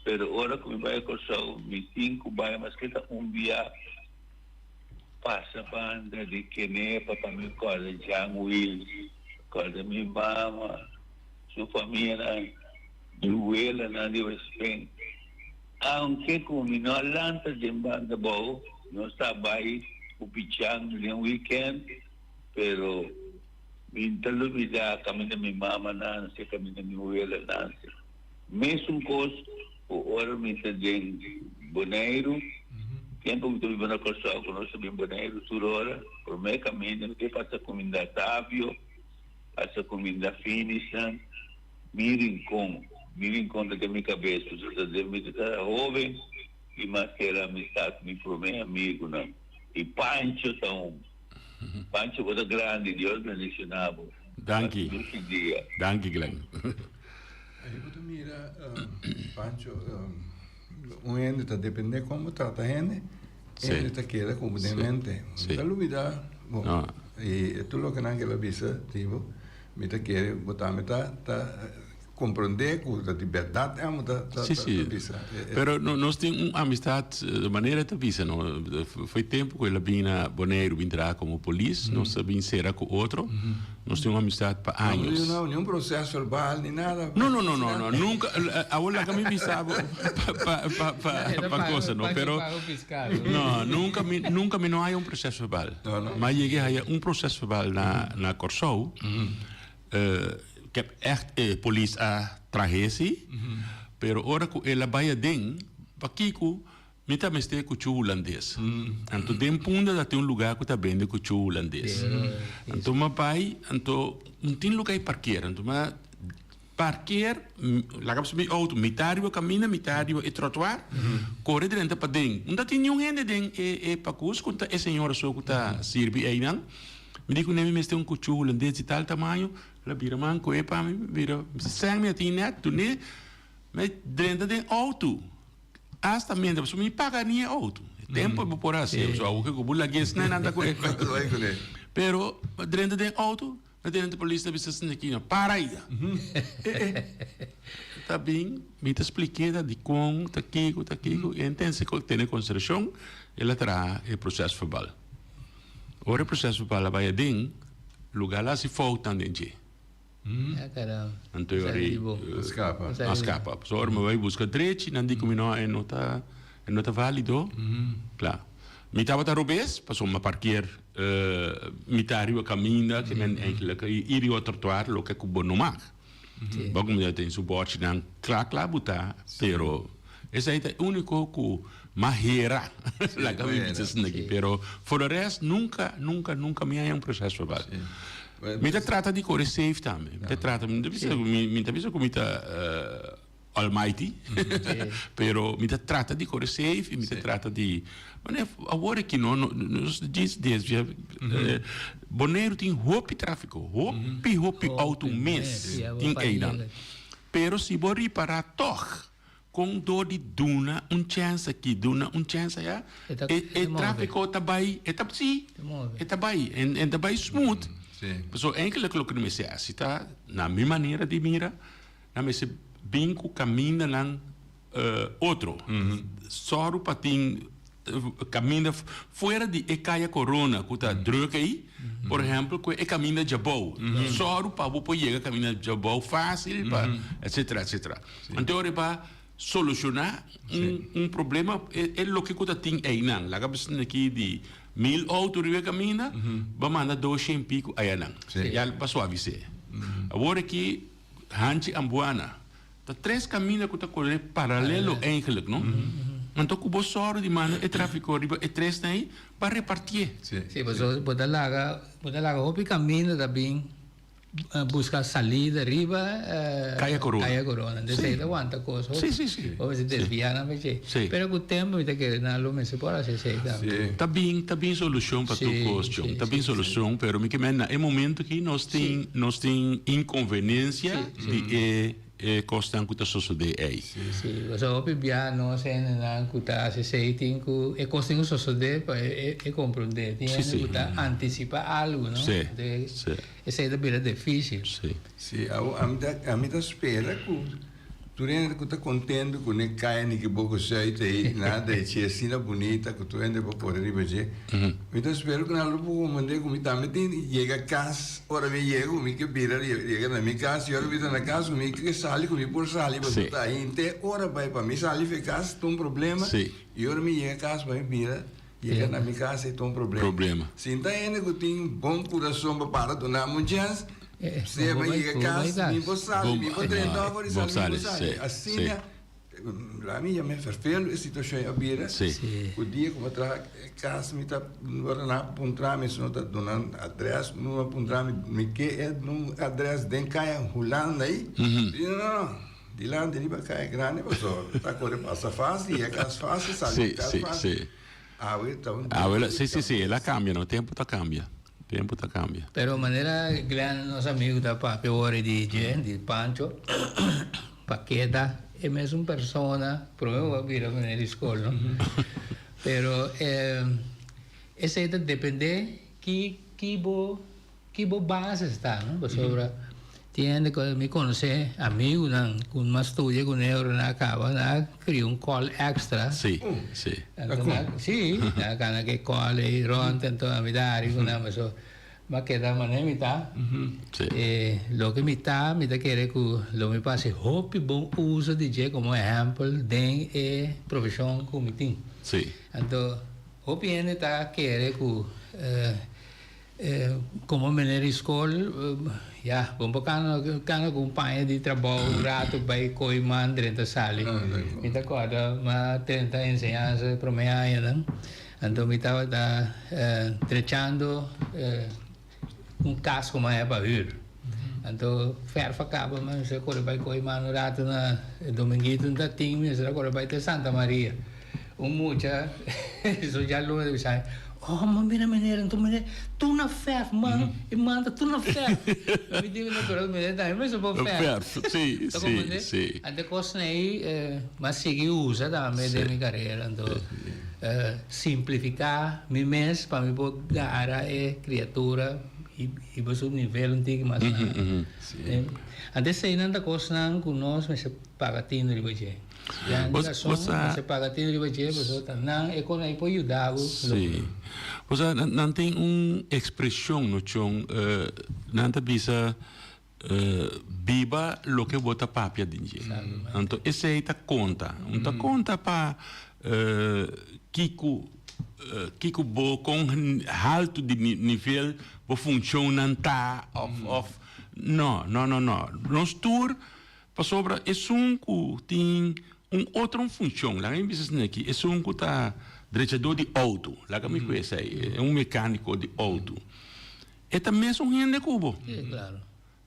Pero ora ku mi bai Kòrsou, mi tin ku bai maske ta un bia pasa banda di Kenepa pa mi kòrda Jan Wil, kòrda mi mama, su famianan, mi welanan di Westpunt. Aunke ku mi no a lanta den banda bou, nos ta bai ku pichan den weekend, pero mi no ta lubida kaminda mi mama nanse, kaminda mi wela nanse. Mesun kos ku ora mi ta den Boneiru, tempu mi ta biba na Kòrsou ku nos ta bin Boneiru tur ora, promé kaminda mi ta pasa kuminda Tavio, pasa kuminda Finisnan. Mi rincon, mi rincon ta den mi cabes, pasobra ta den mi ta hoben y mas kere amistad cu mi prome amigonan. Y Pancho ta un. Pancho bo ta grandi, Dios bendiciona bo. Danki. Pasa dushi dia. Danki Glenn. Ahi bo ta mira Pancho, un hende ta depende con bo trata hende, hende ta keda cu bo den mente. Bo ta lubida bo. Y tur loke nan keda bisa di bo. Mi ta kere bo tambe ta ta. komprondé ku ta di bèrdat amo ta ta Sí, sí. bisa. Pero no, nos tin un amistat, de manera ta bisa, no, foi tempu ku el a bin na Boneiru bin traha komo polis, nos a bin sera ku otro, nos tin un amistat pa años. No, ni un proceso verbal ni nada. No, no, no, no, no, nunca, awor laga mi bisa bo pa, pa, pa, pa cosa, no, pero, no, nunca mi, nunca mi no haya un proceso verbal. No, no. Ma yega haya un proceso verbal na, na Kòrsou, Ik heb echt e polis a trahe si, pero ora ku el a bai aden, pakiko mi ta mester kuchu hulandes. Anto den Punda ta tin un luga ku ta bende kuchu hulandes. Anto mi a bai, anto no tin luga di parker, anto mi a parker, laga mi outo mitad riba kaminda, mitad riba e trottoir, kore drenta paden. No ta tin niun hende den e pakus ku ta e señora so ku ta sirbi einan. Mi di ku ne mi mester un kuchu hulandes di tal tamaño, el a bira man ku e pa mi, bira sèn mi a tin nèt, dun'é, mi drenta den outo, asta mientras pasobra mi paga ni e outo, e tempu bo por hasi, pasobra awor ku bo lag'é esnan nan ta ku e, pero mi drenta den outo, mi drenta polis ta bisa esaki no, para aida, e e, ta bin, mi ta splik'é ta dikon, ta kiko, ta kiko, e entense tene konsiderashon, el a traha e proces verbal. Ora e proceso verbal a bai aden, lugar la hasi foutnan den dje. Ya caramba. Anto e ora ei, A scapa. a scapa. So ora mi bai busca drechi, nan di cu mi no, e no ta, e no ta valido. Kla. Mi tabata robes, pasobra mi a parkeer mitad riba caminda, ke men eigenlijk i riba trottoir, loke cu bo no mag. Bo comunidad tin su borchinan kla kla butá, pero esei ta e úniko ku m'a hera laga mi bisa esaki aki. Pero for de rest nunka, nunka, nunka mi haña un proces verbal. Mi ta trata di kore safe tambe. Mi ta trata, mi ta bisa, mi ta bisa ku mi ta Almighty, pero mi ta trata di kore safe y mi ta trata di, mane awor aki no, nos djis desvia, Boneiru tin hopi trafiko, hopi hopi auto mes tin einan, pero si bo ripara tog kon dor di duna un chèns aki, duna un chèns aya, e trafiko ta bai, e ta si, e ta bai, en ta bai smooth, pasobra enkele loke no mester hasi ta na mi manera di mira. Nan mester bin ku kamindanan otro. Sòru pa tin kaminda fuera di e Kaya Korona ku ta drùk ei, por ehèmpel ku e kaminda djabou. Sòru pa bo por yega kaminda djabou fásil pa etsetera etsetera. Anto ora pa solushoná un problema e loke ku ta tin einan. Laga bisa aki di mil outo riba e kaminda, bo a manda doshen piku ayanan. Ya pa suavis'é. Awor aki. Hanchi Ambuana, Ta tres kaminda ku ta kore paralelo eigenlijk, no? Anto ku bo sòru di manda e trafiko riba e tresnan ei pa repartié. Sí, pasobra bo ta laga, bo ta laga hopi kaminda ta bin buska salida riba Kaya Corona. Kaya Corona. Entonces ei ta wanta kos hopi. Sí, sí, sí. Bo mester desviá nan pa dje. Sí. Pero ku tempu mi ta kere nan lo mester por hasi esei tambe. Ta bin, ta bin solushon pa tur kos, John. Ta bin solushon, pero mi ke men na e momento aki nos tin, nos tin inconveniencia di e e kosnan ku ta sosodé ei. Sí, pasobra hopi bia nos hendenan ku ta hasi esei tin ku e kos tin ku sosodé pa e e komprondé. Tin hende ku ta antisipá algu, no? Esei ta bira difísil. Sí, awor ami ta ami ta spera ku Tur hende ku ta kontento ku ne kaya Nikiboko Zuid ei nan a drechi asina bunita ku tur hende por kore riba dje. Mi ta spera ku nan lo por komprende ku mi tambe tin yega kas ora mi yega ku mi ke bira yega na mi kas i ora mi ta na kas ku mi ke sali ku mi por sali pasobra ta henter ora bai pa mi sali for e kas ta un problema i ora mi yega kas pa mi bira yega na mi kas ei ta un problema. Sinta hende ku tin bon kurason pa para duna mi un chèns. Sea pa yega kas, mi por sali, mi por drenta afor i sali, mi por sali. Asina, la mi yama e ferfelu e situashon a bira. Ku dia ku mi a traha kas mi ta ora nan a puntra mi si no ta duna adrès, no a puntra mi, mi ke e adrès den kaya Hulanda ei. Mi di no, no, dilanti riba kaya grandi pasobra ta kore pasa fásil, yega kas fásil, sali di kas fásil. Awe ta un. Awe, si, si, si, el a kambia no, tempu ta kambia. Tempu ta kambia. Pero manera Glenn nos amigu ta papia ora di dje, di Pancho, pa keda e mesun persona, prome bo a bira manera di skol no, pero esei ta depende ki ki bo ki bo bases ta no, pasobra. Tin hende ku mi konosé, amigunan ku m'a studia kuné ora nan a kaba, nan a kria un kòl èkstra. Sí, sí. Anto nan, sí, nan a kana ku e kòl ei rònt, anto ami ta hari ku nan pasobra m'a keda manera mi ta. Sí. E loke mi ta, mi ta kere ku lo mi por hasi hopi bon uso di dje komo ehèmpel den e profeshon ku mi tin. Sí. Anto hopi hende ta kere ku Como meneer di school, ya, bo por cana, cana cu un paña di trabou un rato bay coy man drenta sali. Mi ta corda m'a drenta enseñansa e prome añanan, anto mi tabata trechando un cas cu m'a pa huur. Anto verf a caba, mi mester core bay coy man un rato na Dominguito, n'ta tin, mi mester a core bay te Santa Maria. Un mucha su djaluna ta bisa, Oh, ma mira meneer, anto meneer tur na verf man, e man ta tur na verf. Mi di no, pero meneer tambe mester por verf. Verf, si, Ta si, comprende? si. Anto e kosnan ei m'a sigui usa tambe den mi karera, anto simplifiká mi mes pa mi por gara e kriatura i hiba su nivel un tiki mas laag. Anto eseinan ta kosnan ku nos mester paga tinu riba dje. Grandi rason mester paga tin riba dje pasobra ta nan e kon ei por yuda bo Sí. logra. Osea, nan tin un ekspreshon no chon, nan ta bisa biba loke bo ta papia den dje. Anto esei ta konta. Un ta konta pa kiko kiko bo kon haltu di nivel bo funshonnan ta òf òf no no no no. Nos tur Pasobra esun ku tin un otro funshon, laga mi bisa esei aki, esun ku ta drechadó di outo, laga mi ku esei, e un mekániko di outo, e ta mesun hende ku bo.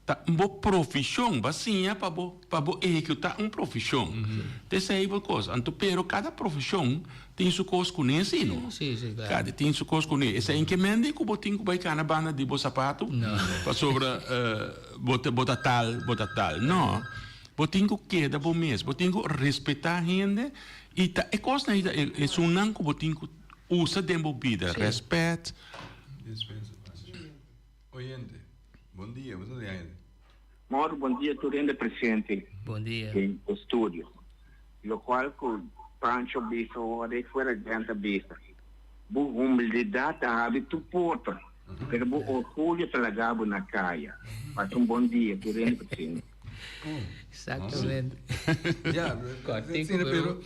Ta bo profeshon, bo a siña pa bo pa bo ehekutá un profeshon. Ta esei bo kos. Anto pero kada profeshon tin su kos kuné si no. Kada tin su kos kuné. Esei en ke mende ku bo tin ku bai kana banda di bo sapatu pasobra. Bo ta bo ta tal, bo ta tal. No, bo tin ku keda bo mes, bo tin ku respetá hende i ta e kosnan ei ta esunnan ku bo tin ku usa den bo bida, rèspèt. Dispensa Pancho. Oyente, bon dia, bo ta di aire. Mor bon dia tur hende presente Bon dia. den e studio. Locual cu Pancho bisa ora e fuera Grant a bisa. Bo humildad ta habri tur porta. Pero bo orgullo ta laga bo na caya. Pasa un bon dia tur hende presente. Exactamente. Ja, Cortico, pero, pero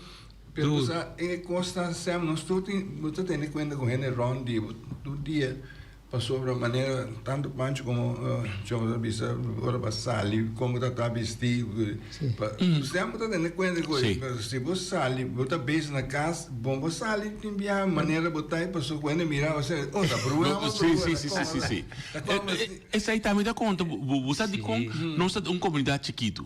pero duro. sa, e cosnan Sam, nos tur tin, bo ta tene cuenta cu hende rond di bo tur dia. Pasobra manera tanto Pancho como Chon ta bisa ora bo a sali con bo ta ta bisti semper ta tene cuenta cu si bo sali bo ta bezig na cas bon bo sali tin biaha manera bo ta pasobra cu hende mira bo sa oh ta brua bo Si si si si si esey tambe ta conta bo sa dicon nos ta un comunidad chikitu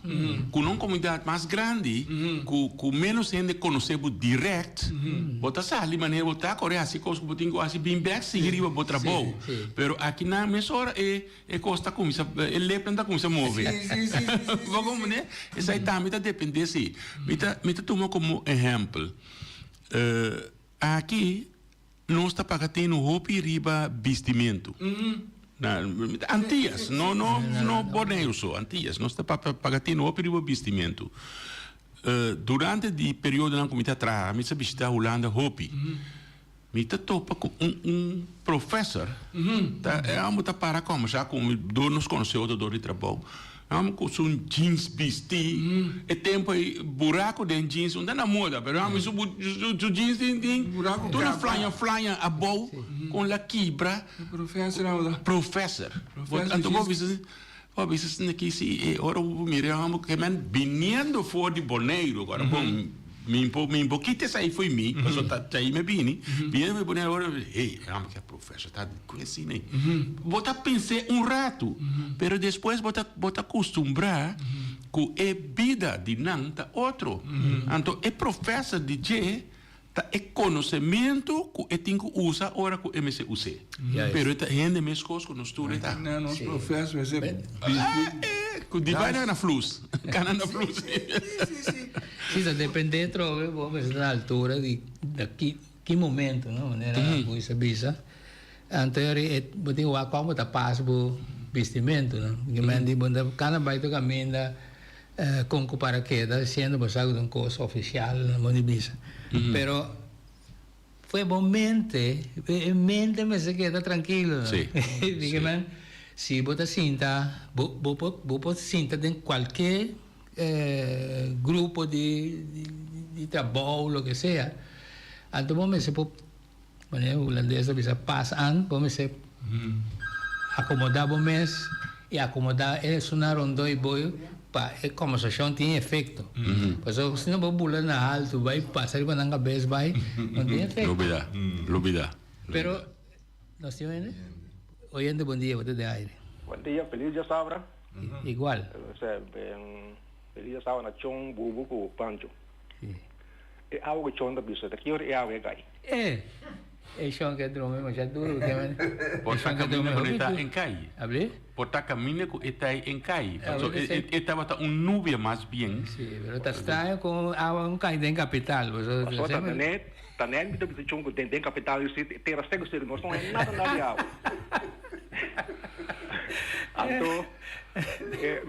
cu un comunidad mas grandi cu cu menos hende conoce bo direct bo ta sali manera bo ta core haci cos cu bo tin cu haci bin bek sigui riba bo trabou pero aki nan mesora e e cos ta cuminsa e lepnan ta cuminsa move bo comprende esai tambe ta depende si mi ta mi ta tuma como ehempel aki nos ta paga tenu hopi riba bistimentu na Antillas no no no Boneiru so Antillas nos ta paga tenu hopi riba bistimentu durante di periodonan ku mi ta traha mi sa bishita Hulanda hopi mi ta topa ku un un professor ta e amo ta para kombersá ku mi dor nos konosé otro dor di trabou e amo ku su jeans bisti e tempo ei buraku den jeans no ta na moda pero e amo su su jeans tin tin tur a flaña flaña abou kon la kibra professor anto bo bisa Bo a bisa esaki aki si e ora bo mira e homber ke men biniendo for di Boneiru agora bon mi por mi por kita esai fo'i mi pasobra ta ta mi a bini biniendo for di Boneiru ora hey e homber ke profesor ta ku asina ei bo ta pens'é un ratu pero despues bo ta bo ta kustumbrá ku e bida di nan ta otro anto e profesor di dje Ta e konosementu ku e tin ku usa ora ku e mester us'é. Pero e ta hende meskos ku nos tur e ta. Na nos profes mester bisti. Ku di bai na flus. Kana na flus. Si, ta depende trobe bo mester ta na altura di na ki ki momento no manera Luis a bisa. Anto e bo tin wak kon bo ta pas bo. Bistimentu, no? Ke men di bo ta kana bai tur kaminda kon ku para keda siendo bo sa ku ta un kos ofisial, no bo di bisa. Pero fue bo mente, e mente mester keda trankilo, no? Ke men si bo ta sinta, bo bo por bo por sinta den kualke grupo di di trabou loke sea, anto bo mester por. Manera hulandes ta bisa pas aan, bo mester acomoda bo mes y acomoda esunnan rondó y bo pa e conversacion tin efecto. Pasobra si no bo bula na haltu bai pasa riba nan cabes bai no tin efecto. Lubida, lubida. Pero nos tin oyente? Oyente bon dia, bo ta den aire. Bon dia, feliz dia sabra. Igual. Feliz dia sabra na Chon, Bubu cu Pancho. E awa ku Chon ta bisa ta ki ora e awa e kai? E! E Chon ke drumi masha duru ke men. Por ta kaminda ku e ta en kai. Abli? Por ta kaminda ku e ta en kai. Paso e tabata un nubia mas bien. Si, pero ta straño kon awa un kai den kapital. Paso ta net, ta net mi ta bisa Chon ku den kapital yo si tera seku seku nos no hay nada nada di awa. Anto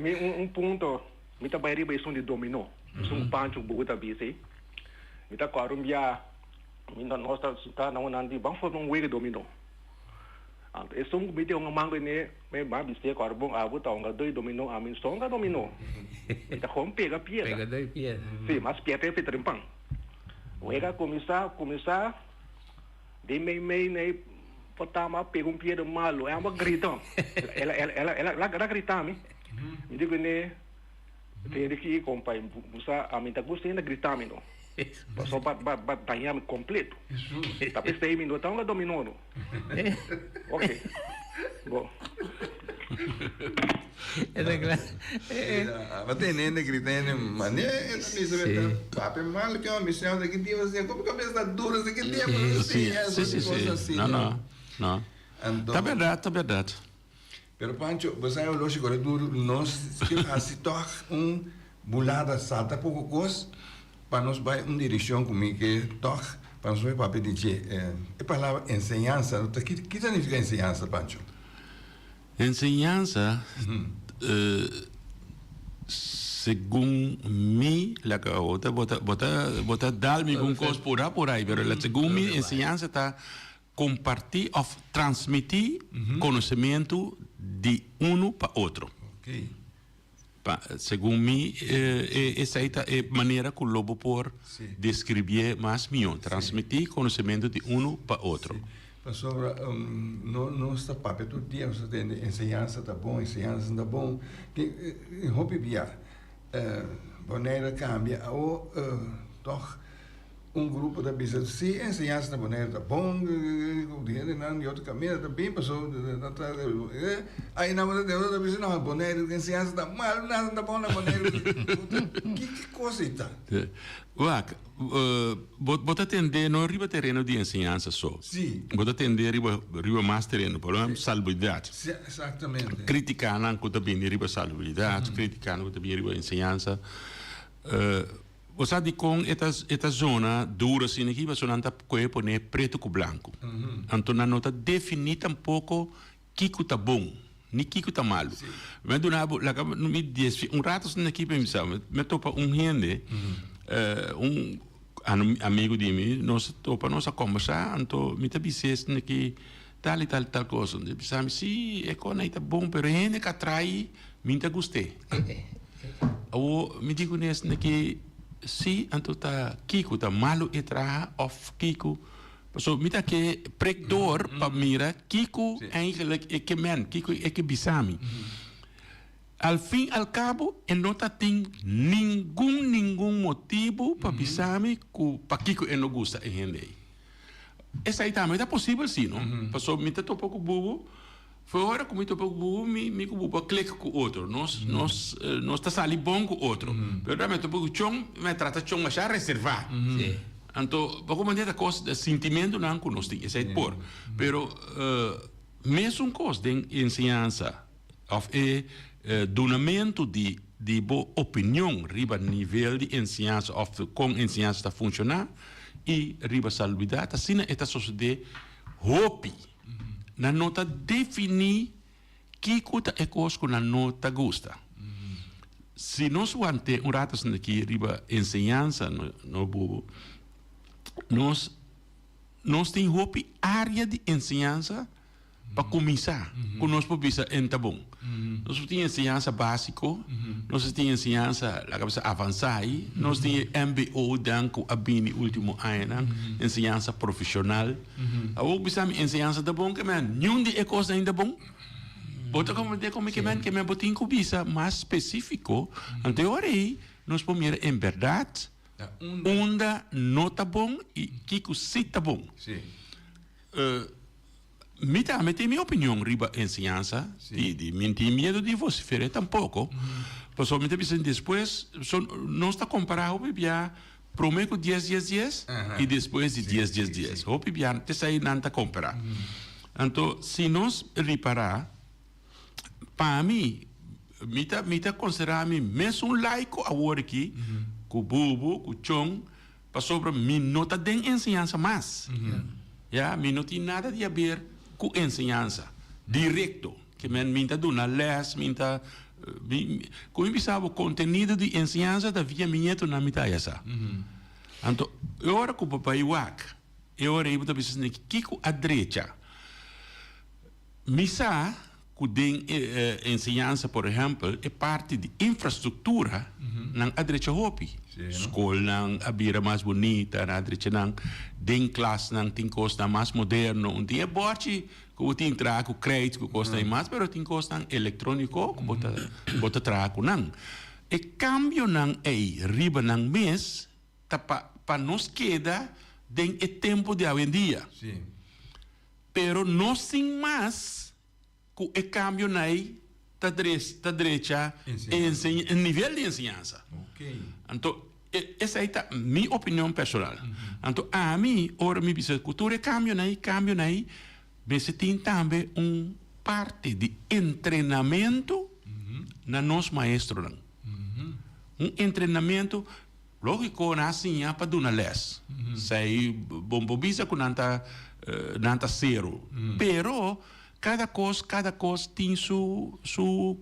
mi un punto. Mi ta bai riba esun di dominó, esun ku Pancho ku Bubu ta bisa ei. Mi ta kòrda un bia mi ta nos ta sintá na un nan di ban forma un wega dominó. Anto esun ku mi tin un mango ene mi a bis'é kòrda bon abo ta hunga doi dominó ami no hunga dominó. Mi ta gewoon pega piedra. Pega doi piedra. Si, mas piedra e fitrin pan. Wega a kuminsá kuminsá den mei mei nei por tama a pega un piedra malu e amba grita. El el el el a grita mi. Mi di kuné, Tende ki kompai, bo sa ami ta gusta hende grita mi no. Pasobra ba ba daña mi kompleto. Ta p'esei mi no ta hunga dominó no. Ok, bo. Aba tende hende grita hende mane e ta bisa mi ta papia mal ke mi señor di ki dia bo siña komo kabes ta duro si ki dia bo siña esun kos asina. No, no, no. Ta bèrdat, ta bèrdat. Pero Pancho, bo sa e oloshi kore duru, nos ke hasi tòg un bulada salta poko kos pa nos bai un direkshon ku mi ke tòg pa nos bai papia di dje. E palabra enseñansa, ki ta nifiká enseñansa, Pancho? Enseñansa, segun mi, laga bo ta bo ta bo ta dal mi ku un kos pura por ai, pero segun mi enseñansa ta Kompartí òf transmití konosementu di unu pa otro. Pa, segun mi, esei ta e manera ku lo bo por deskribié mas mihó, transmití konosementu di unu pa otro. Pasobra nos ta papia tur dia, nos ta tende enseñansa ta bon, enseñansa ta bon. Tin hopi bia Bonaire a kambia awor tòg. Un grupo ta bisa, si enseñansa na Bonaire ta bon, di hendenan di otro kaminda ta bin paso nan ta ai nan ta otro ta bisa no Bonaire enseñansa ta mal nada ta bon na Bonaire ki ki kos ei ta? Wak, bo ta tende no riba tereno di enseñansa so, bo ta tende riba riba mas tereno, por ehempel salubridat, kritikanan ku ta bini riba salubridat, kritikanan ku ta bini riba enseñansa. Bo sa dikon e ta e ta zona duro asina aki? Pasobra nan ta kohe pone pretu ku blanku. Anto nan no ta definí tampoko kiko ta bon ni kiko ta malu. Mi a duna bo, laga mi desvi un rato asina aki pa mi bisa, mi a topa un hende, un amigu di mi, nos a topa, nos a kombersá, anto mi ta bis'é asina aki tal i tal i tal kos. Anto e bisa mi, sí, e kos ei ta bon, pero e hende ku a trai mi ta gust'é. Awor mi di ku nes na ki si anto ta kiko ta malu e traha of kiko pasobra mi ta ke prek door pa mira kiko eigenlijk e ke men kiko e ke bisa mi al fin al kabo e no ta tin ningun ningun motibu pa bisa mi ku pakiko e no gusta e hende ei esei tambe ta posibel si no pasobra mi ta topa ku bubu. Foi ora ku mi topa ku bubu, mi mi ku bubu a klik ku otro. Nos nos nos ta sali bon ku otro. Pero ora mi a topa ku Chon, mi a trata Chon masha reservá. Anto poko manera ta kos sintimentunan ku nos tin, esei por. Pero mesun kos den enseñansa òf e dunamentu di di bo opinion riba nivel di enseñansa òf kon enseñansa ta funshoná i riba salubridat, asina e ta sosodé hopi. Nan no ta definí Kiko ta e kos ku nan no ta gusta? Si nos want'é un rato asina aki riba enseñansa no bubu, nos nos tin hopi área di enseñansa pa kuminsá ku nos por bisa en ta bon. Nos por tin enseñansa básiko, nos tin enseñansa laga bisa avansá ei, nos tin e mbo dan ku a bini último añanan, enseñansa profeshonal. Awor bisa mi enseñansa ta bon ke men niun di e kosnan ainda bon. Bo ta komprendé kon mi ke men ke men bo tin ku bisa mas spesífiko anto e ora ei nos por mira en bèrdat unda no ta bon i kiko si ta bon. Mi tambe tin mi opinion riba enseñansa di di mi tin miedu di vocifer'é tampoko pasobra mi ta bisa despues so nos ta kompará hopi bia promé ku dies dies dies i despues di dies dies dies hopi bia esei nan ta kompará anto si nos ripará pa mi mi ta mi ta konsiderá mi mesun laiko awor aki ku bubu ku chon. Pasobra mi no ta den enseñansa mas. Ya, mi no tin nada di haber ku enseñansa direkto. Ke men mi ta duna lès, mi ta, mi, ku mi bisa bo kontenido di enseñansa ta via mi ñetonan mi ta haya sa. Anto e ora ku bo bai wak, e ora ei bo ta bisa esaki, kiko a drecha? Mi sa ku den e enseñansa, por ehèmpel, e parti di infrastruktura nan a drecha hopi. Skolnan a bira mas bunita, nan a drecha nan. Den klasnan tin kosnan mas moderno. Un tin e bòrchi ku bo tin traha ku krijt ku kosnan i mas, pero tin kosnan elektróniko ku bo ta bo ta traha ku nan. E kambionan ei riba nan mes ta pa pa nos keda den e tempu di awendia. Pero no sin mas ku e kambio nai ta ta drecha e nivel di enseñansa. Anto esei ta mi opinion personal. Anto ami ora mi bisa ku tur e kambio nai kambio nai mester tin tambe un parti di entrenamentu na nos maestronan. Un entrenamentu. Lógiko nan a siña pa duna lès. Esei bon por bisa ku nan ta nan ta sero. Pero kada kos kada kos tin su su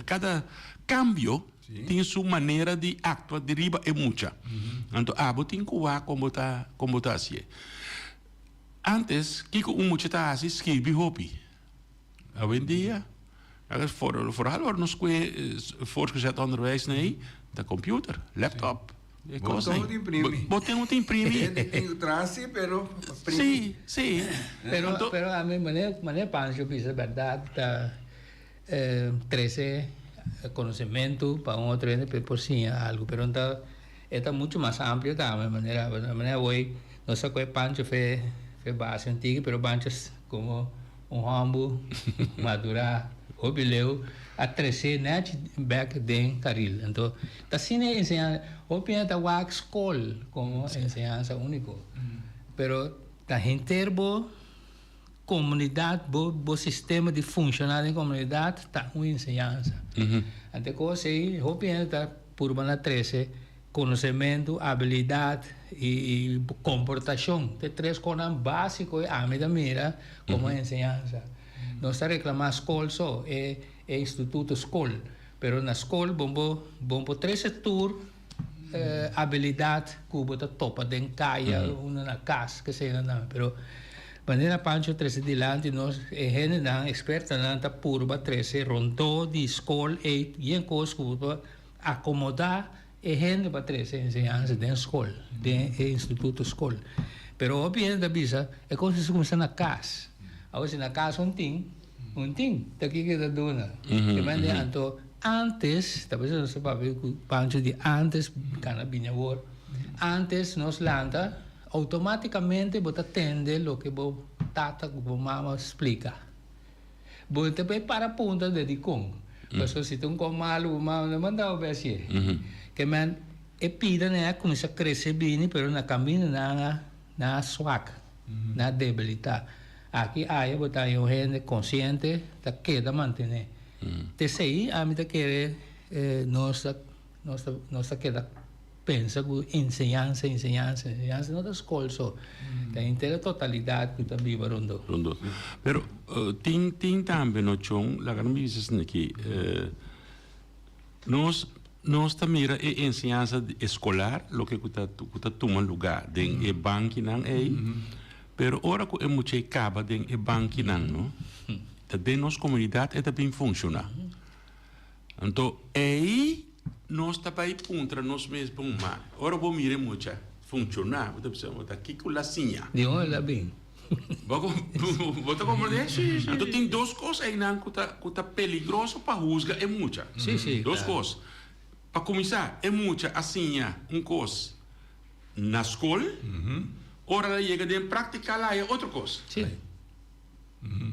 kada kambio tin su manera di aktua di riba e mucha. Anto abo tin ku wak kon bo ta kon bo ta hasié. Ántes kiko un mucha ta hasi? Skirbi hopi. Awendia, vooral ora nos kue voortgezet onderwijs nei, ta computer, laptop, e Bo kos tin nei. ku imprimi. Bo tin ku imprimi. Hende tin ku traha si, pero primi. Sí, sí. Pero, Anto, pero ami manera, manera Pancho bisa berdad ta trece conocimento pa un otro hende pa e por siña algo, pero ta e ta mucho mas amplio tambe manera, manera awor nos a coge Pancho fe fe base un tiki pero Pancho Komo un hòmber madurá hopi leu a tresé nèchi bèk den karil. Anto ta asina e enseñansa. Hopi hende ta wak skol komo enseñansa úniko. Pero ta henter bo komunidat, bo bo sistema di funshoná den komunidat ta un enseñansa. Anto e kos ei hopi hende ta purba na trese. Konosementu, abilidat i komportashon ta e tres konan básiko i ami ta mira komo enseñansa. Nos ta reklamá skol so, e e instituto skol, pero na skol bo bo bo por trese tur abilidat ku bo ta topa den kaya unda na kas kesei nan, pero manera Pancho trese dilanti nos e hendenan ekspertonan ta purba trese rondó di skol ei yen kos ku bo por Akomodá e hende pa trese enseñansa den skol, den e instituto skol. Pero hopi hende ta bisa e kos mester kuminsá na kas. Awor si na kas un tin, un tin, ta kiko e ta duna? Ke mende anto antes, ta bisa nos ta papia ku Pancho di antes, kana bini awor, antes nos lanta outomátikamente bo ta tende loke bo tata ku bo mama splika. Bo ta bay para punta de dikon. Pasobra si ta un kon malu bo mama no manda bo bay hacié. Ke men e pida nan a cuminsa crece bini pero na camino nan a nan a swak, nan a debilita. Aki aya bo ta haña un hende consciente ta keda mantene. T'esey ami ta kere nos ta nos ta nos ta keda. pensa ku enseñansa, enseñansa, enseñansa no ta skol so. Ta henter e totalidat ku ta biba rondó. Rondó. Pero tin tin tambe no chon, laga nos bisa esaki aki, nos nos ta mira e enseñansa eskolar loke ku ta ku ta tuma lugá den e bankinan ei, pero ora ku e mucha ei kaba den e bankinan no, ta den nos komunidat e ta bin funshoná. Anto ei nos ta bai puntra nos mes, Bon, ma ora bo mira e mucha funshoná, bo ta bisa, bo ta kiko el a siña? Di unda el a bin? Bo bo ta komprendé? Anto tin dos kos einan ku ta ku ta peligroso pa husga e mucha. Dos kos. Pa kuminsá, e mucha a siña un kos na skol, ora el a yega den práktika el a haya otro kos.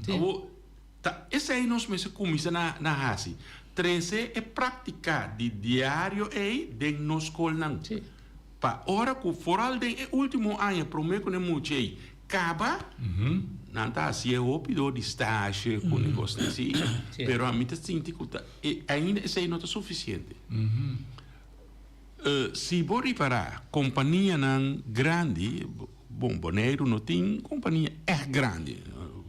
Awor, ta esei nos mester kuminsá na na hasi, trese e práktika di diario ei den nos skolnan. Pa ora ku foral den e último aña promé ku nan mucha ei kaba, nan ta hasié hopi dor di stasje ku e kosnan así, pero ami ta sinti ku ta e ainda esei no ta sufisiente. Si bo ripará kompanianan grandi, bon Boneiru no tin kompania ègt grandi,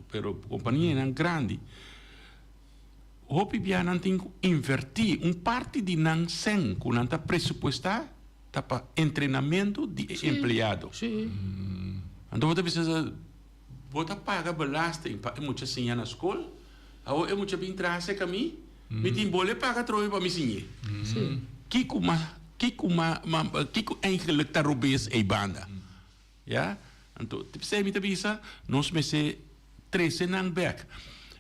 pero kompanianan grandi hopi bia nan tin ku invertí un parti di nan sèn ku nan ta presupuestá ta pa entrenamentu di e empleado. Anto bo ta bisa Bo ta paga belasting pa e mucha siña na skol? Awor e mucha bin traha serka mi, mi tin bole paga atrobe pa mi siñ'é. Kiko ma, kiko ma, ma, kiko eigenlijk ta robes ei banda? Ya? Anto, p'esei mi ta bisa, nos mester trese nan bek.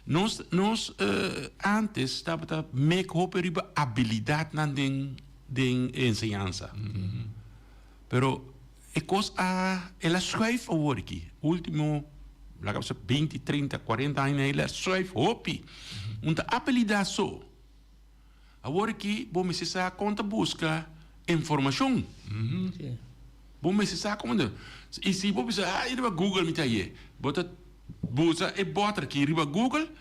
Nos, nos antes tabata mek hopi riba abilidatnan den, den enseñansa. Pero E kos a el a schuif awor aki. Ultimo laga bisa binti, trinta, kuarenta aña el a schuif hopi. Un ta abilidat so. Awor aki bo mester sa kon ta buska informashon. Bo mester sa kon ta. I si bo bisa ah riba Google mi ta haye. Bo ta busa e bòter aki riba Google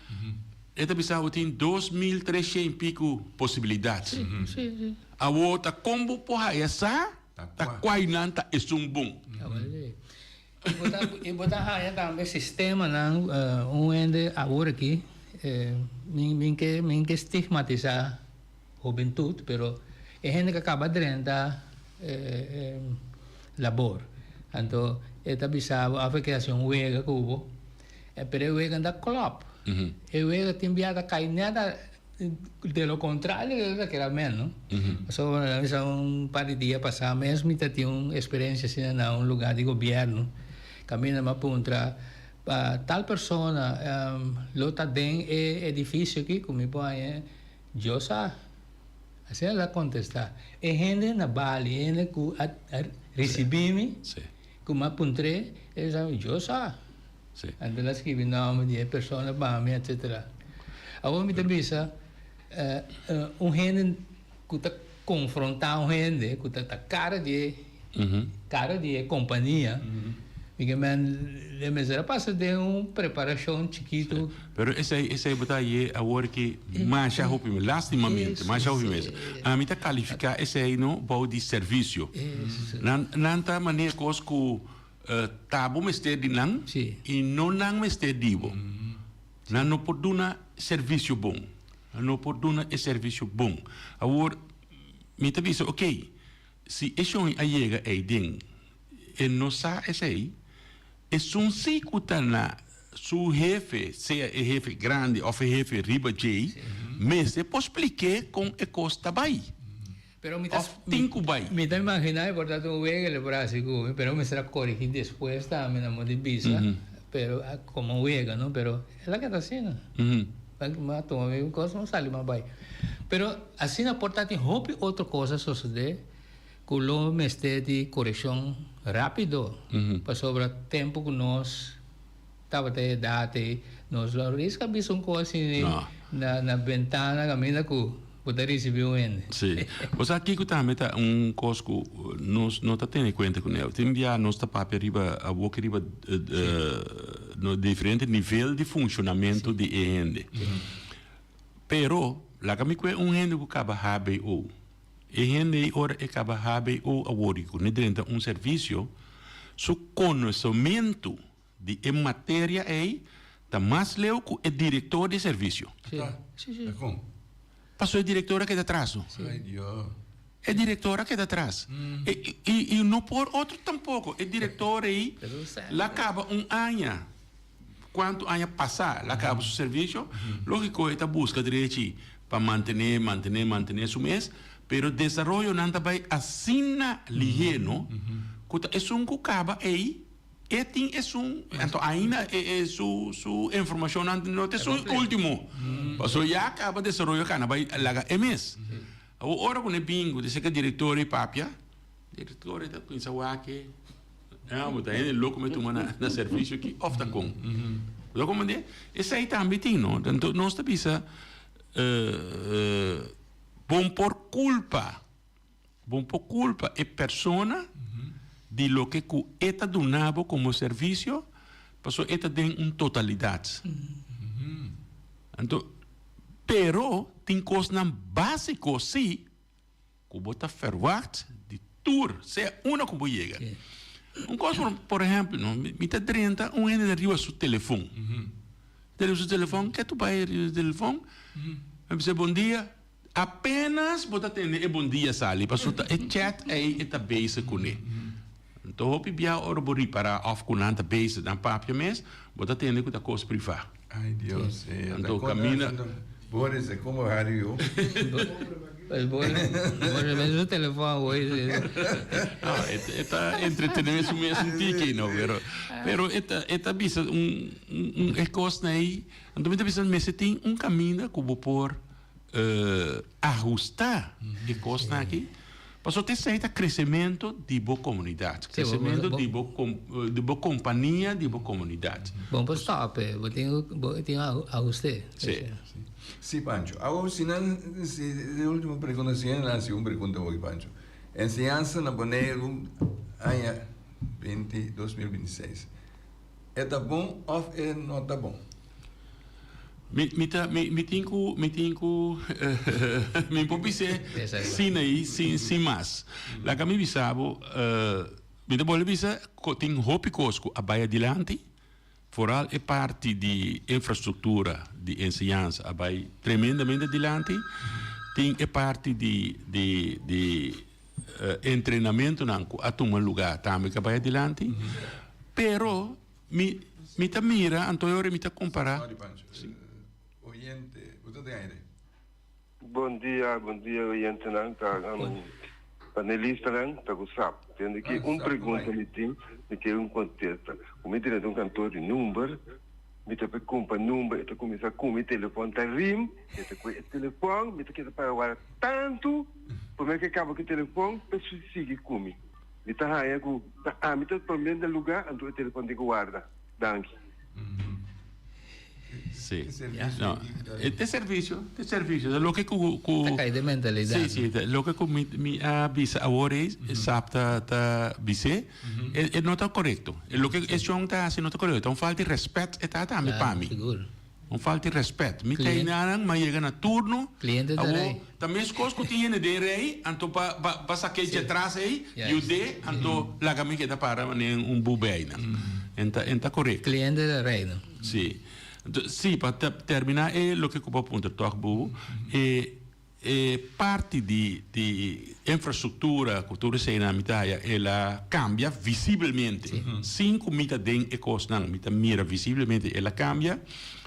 e ta bisa bo tin 2300 i piku posibilidat. Awor ta kon bo por haya sa? Ta kuai nan ta esun bon. I bo ta haña tambe sistemanan un hende awor aki mi ke mi ke stigmatisá hubentut pero e hende ku a kaba drenta labor anto e ta bisa bo af e ke hasi un wega ku bo pero e wega no ta klòp e wega tin bia ta kai nèt De lo contrario e ta keda men, no? Pasobra mi sa un par di dia pasá mes mi ta tin un experiencia asina na un lugar di gobierno caminda mi a puntra pa tal persona lo ta den e edificio aki cu mi por haña yo sa. Asina el a contesta. E hende na bali, e hende cu a ricibi mi cu mi a puntr'é, el a bisa mi yo sa. Anto el a skibi nòmber di e persona pa mi etsetera. Awor mi ta bisa un hende ku ta konfrontá un hende ku ta ta kara di e kara di e kompania mi ke men e mester a pasa den un preparashon chikitu. Pero esei esei bo ta haye awor ki masha hopi mes lastimamente masha hopi mes ami ta kalifiká esei no bou di servisio nan nan ta manera kos ku Ta bo mester di nan i no nan mester di bo. Nan no por duna servisio bon. Nan no por duna e servisio bon. Awor, mi ta bisa, okey, si e shon a yega ei den, e no sa esei, esun si ku ta na su hefe, sea e hefe grandi òf e hefe riba djei, mester por splik'é kon e kos ta bai. Pero mi ta Of tin cu bay. Mi ta imagina e por ta un wega le por haci cu mi, pero mi mester a corigi despues tambe na modo di bisa, pero como wega no, pero el a keda asina. Mi a tuma mi cos mi sali mi a bay. Pero asina por ta tin hopi otro cos a sosode cu lo mester di coreccion rapido, pasobra tempo cu nos tabata e edad ei, nos lo risca bisa un cos asina na bentana caminda cu bo ta ricibi un hende. Sí. Bo sa kico tambe ta un cos cu nos no ta tene cuenta cu nel. Tin bia nos ta papia riba awoki riba diferente nivel di funcionamento di e hende. Pero laga mi cue un hende cu caba hbo. E hende ei ora e kaba hbo awor i ku ne drenta un servisio, su konosementu di e materia ei ta mas leu ku e direktor di e servisio. Pasobra e direktor a keda atras no. E direktor a keda atras. I no por otro tampoko. E direktor ei la kaba un aña, kuantu aña pasá la kaba su servisio, lógiko e ta buska drechi pa mantené, mantené, mantené su mes, pero desaroyonan ta bai asina lihé no, ku ta esun ku kaba ei E tin esun, anto ainda e e su su informacionnan no ta esun ultimo. Pasobra ya caba desaroyo cana bay laga e mes. Awor ora cu ne bin cu ta seca director y papia, director e ta cuminsa wak e, ah bo ta hende loco me tuma na na servicio aki of ta con. Bo ta comprende? Esey tambe tin no. Anto nos ta bisa bon por culpa. Bo por culpa e persona di loke cu e ta duna bo como servicio, pasobra e ta den un totalidad. Anto, pero tin cosnan basico si cu bo ta verwacht di tur, sea unda cu bo yega. Un cos por ehempel, no, mi ta drenta un hende ta riba su telefon. Ta riba su telefon, ke tu bay riba su telefon? Mi bisa bon dia. Apenas bo ta tende e bon dia sali pasobra ta e chat ei e ta bezig kuné. Anto hopi bia ora bo ripará òf ku nan ta bezig nan papia mes, bo ta tende ku ta kos privá. Ai Dios, e ta Anto konta kaminda. anto Boris e komo hari yo. Pues Boris, Boris mes su telefòn hoy. No, e e ta entretené su mes un tiki no, pero pero e ta e ta bisa un un e kosnan ei, anto mi ta bisa mester tin un kaminda ku bo por Ahusta e kosnan aki pasobra esei ta kresementu di bo komunidat, kresementu di bo di bo kompania, di bo komunidat. Bo por stòp e, bo tin bo tin ahust'é. Sí. Sí Pancho. Awor si nan si e ultimo pregunta si nan hasi un pregunta hopi Pancho. Enseñansa na Boneiru aña binti 2026 e ta bon òf e no ta bon? Mi mi ta mi mi tin ku mi tin ku mi por bis'é sin ei sin sin mas. Laga mi bisa bo mi ta bolbe bisa ku tin hopi kos ku a bai adilanti, foral e parti di infrastruktura di enseñansa a bai tremendamente adilanti, tin e parti di di di entrenamentunan ku a tuma lugá tambe ku a bai adilanti, pero Mi mi ta mira anto e ora mi ta compara. Sorry Pancho. Oyente, bo ta den aire. Bon dia, bon dia oyentenan, ta panelistanan, ta ku sap. Tende ki un pregunta mi tin, mi ke un kontesta. Ku mi drenta un kantor di number, mi ta por kumpa number, e ta kuminsá ku mi telefòn ta rim, e ta kue e telefòn, mi ta keda para wara tantu, promé ku e kaba ku e telefòn, pa e sigui ku mi. Mi ta haña ku ta ami ta promé na lugá, anto e telefòn tin ku warda. Danki. Sí. No, e te servisio, te servisio. Ta loke ku ku Ta kai den mentalidat. Sí, sí, ta loke ku mi mi a bisa awor ei, sap ta ta bis'é, e e no ta korekto. E loke e shon ta hasi no ta korekto. Ta un falta di rèspèt e ta tambe pa mi. Sigur. Un falta di respet. Mi ta einan, m'a yega na turno. Cliente ta Awor, rei. ta mescos cu tin hende den rei, anto pa pa pa saké dje tras ei, yud'é, anto laga mi keda para manera un bube einan. En ta en ta corecto. Cliente ta rei no. Sí. Anto, sí, pa termina e loke cu bo a puntra tog, Bubu, e E parti di di infrastructura cu tur eseinan mi ta haya el a cambia visiblemente. Sin cu mi ta den e cosnan mi ta mira visiblemente el a cambia,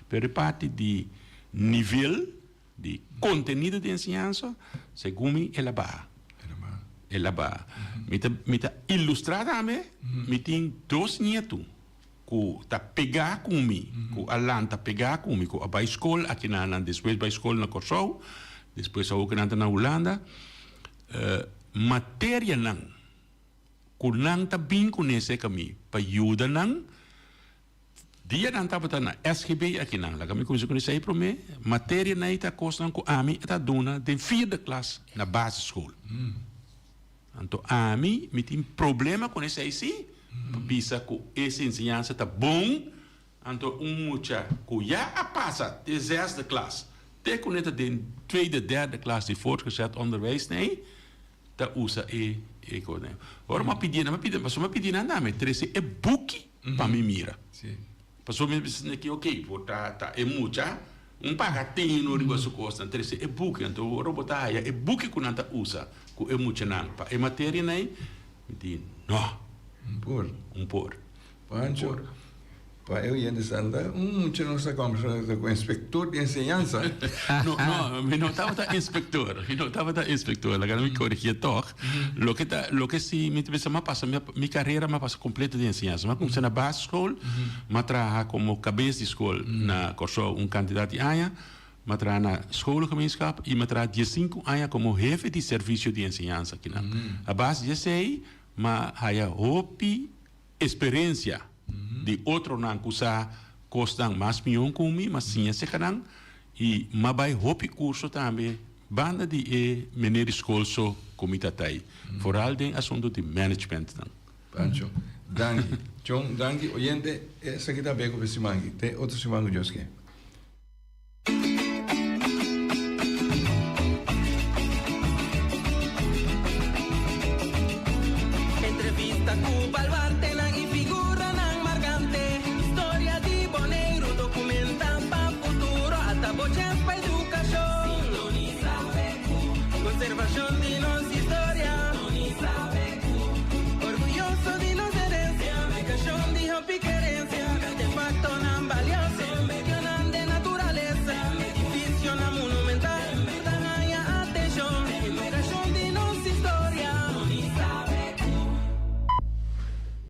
pero e parti di nivel di contenido di enseñansa segun mi el a baha. El a baha. Mi ta mi ta ilustra tambe mi tin dos nietu. Ku ta pegá ku mi, ku a lanta pegá ku mi, ku a bai skol aki na nan despues bai skol na Kòrsou, despues awor ku nan ta na Hulanda, materianan ku nan ta bin kuné serka mi pa yuda nan, dia nan tabata na SGB aki nan, laga mi kuminsá ku esei promé, materianan ei ta kosnan ku ami ta duna den vierde klas na basisschool. Anto ami mi tin problema con esey si, pa bisa cu ese enseñansa ta bon, anto un mucha cu ya a pasa te zesde klas, te cu ne ta den tweede, derde klas di voortgezet onderwijs, nee. ta usa e e kos. Ora mi a pidi nan, mi a pidi, pasobra mi a pidi nan tambe trese e buki pa mi mira. Pasobra mi bisa aki, ok, por ta ta e mucha un paga teno riba su kosnan, trese e buki. Anto ora bo ta haya e buki ku nan ta usa ku e muchanan pa e materianan ei, mi di no. Un por. Un por. Pancho, pa e oyente sa anda un mucha nos ta kombersando ku inspektor di enseñansa. No, no, mi no tabata inspektor, mi no tabata inspektor, laga mi korigié tòg. Loke ta, loke si mi ta bisa mi a pasa mi karera mi a pasa kompleto di enseñansa. Mi a kuminsá na basisschool, mi a traha komo kabes di skol na Kòrsou un kantidat di aña, mi a traha na scholengemeenschap i mi a traha diesinku aña komo hefe di servisio di enseñansa akinan. A base di esei mi a haya hopi Experiencia di otronan cu sa cosnan mas mion cu mi, m'a siña cerca nan y m'a bay hopi curso tambe banda di e meneer di school so cu mi ta tay, vooral den asunto di management nan. Pancho, danki. Chon, danki. Oyente, esaki ta beko pa e siman aki. Te otro siman cu Dios ke. Entrevista cu baluarte.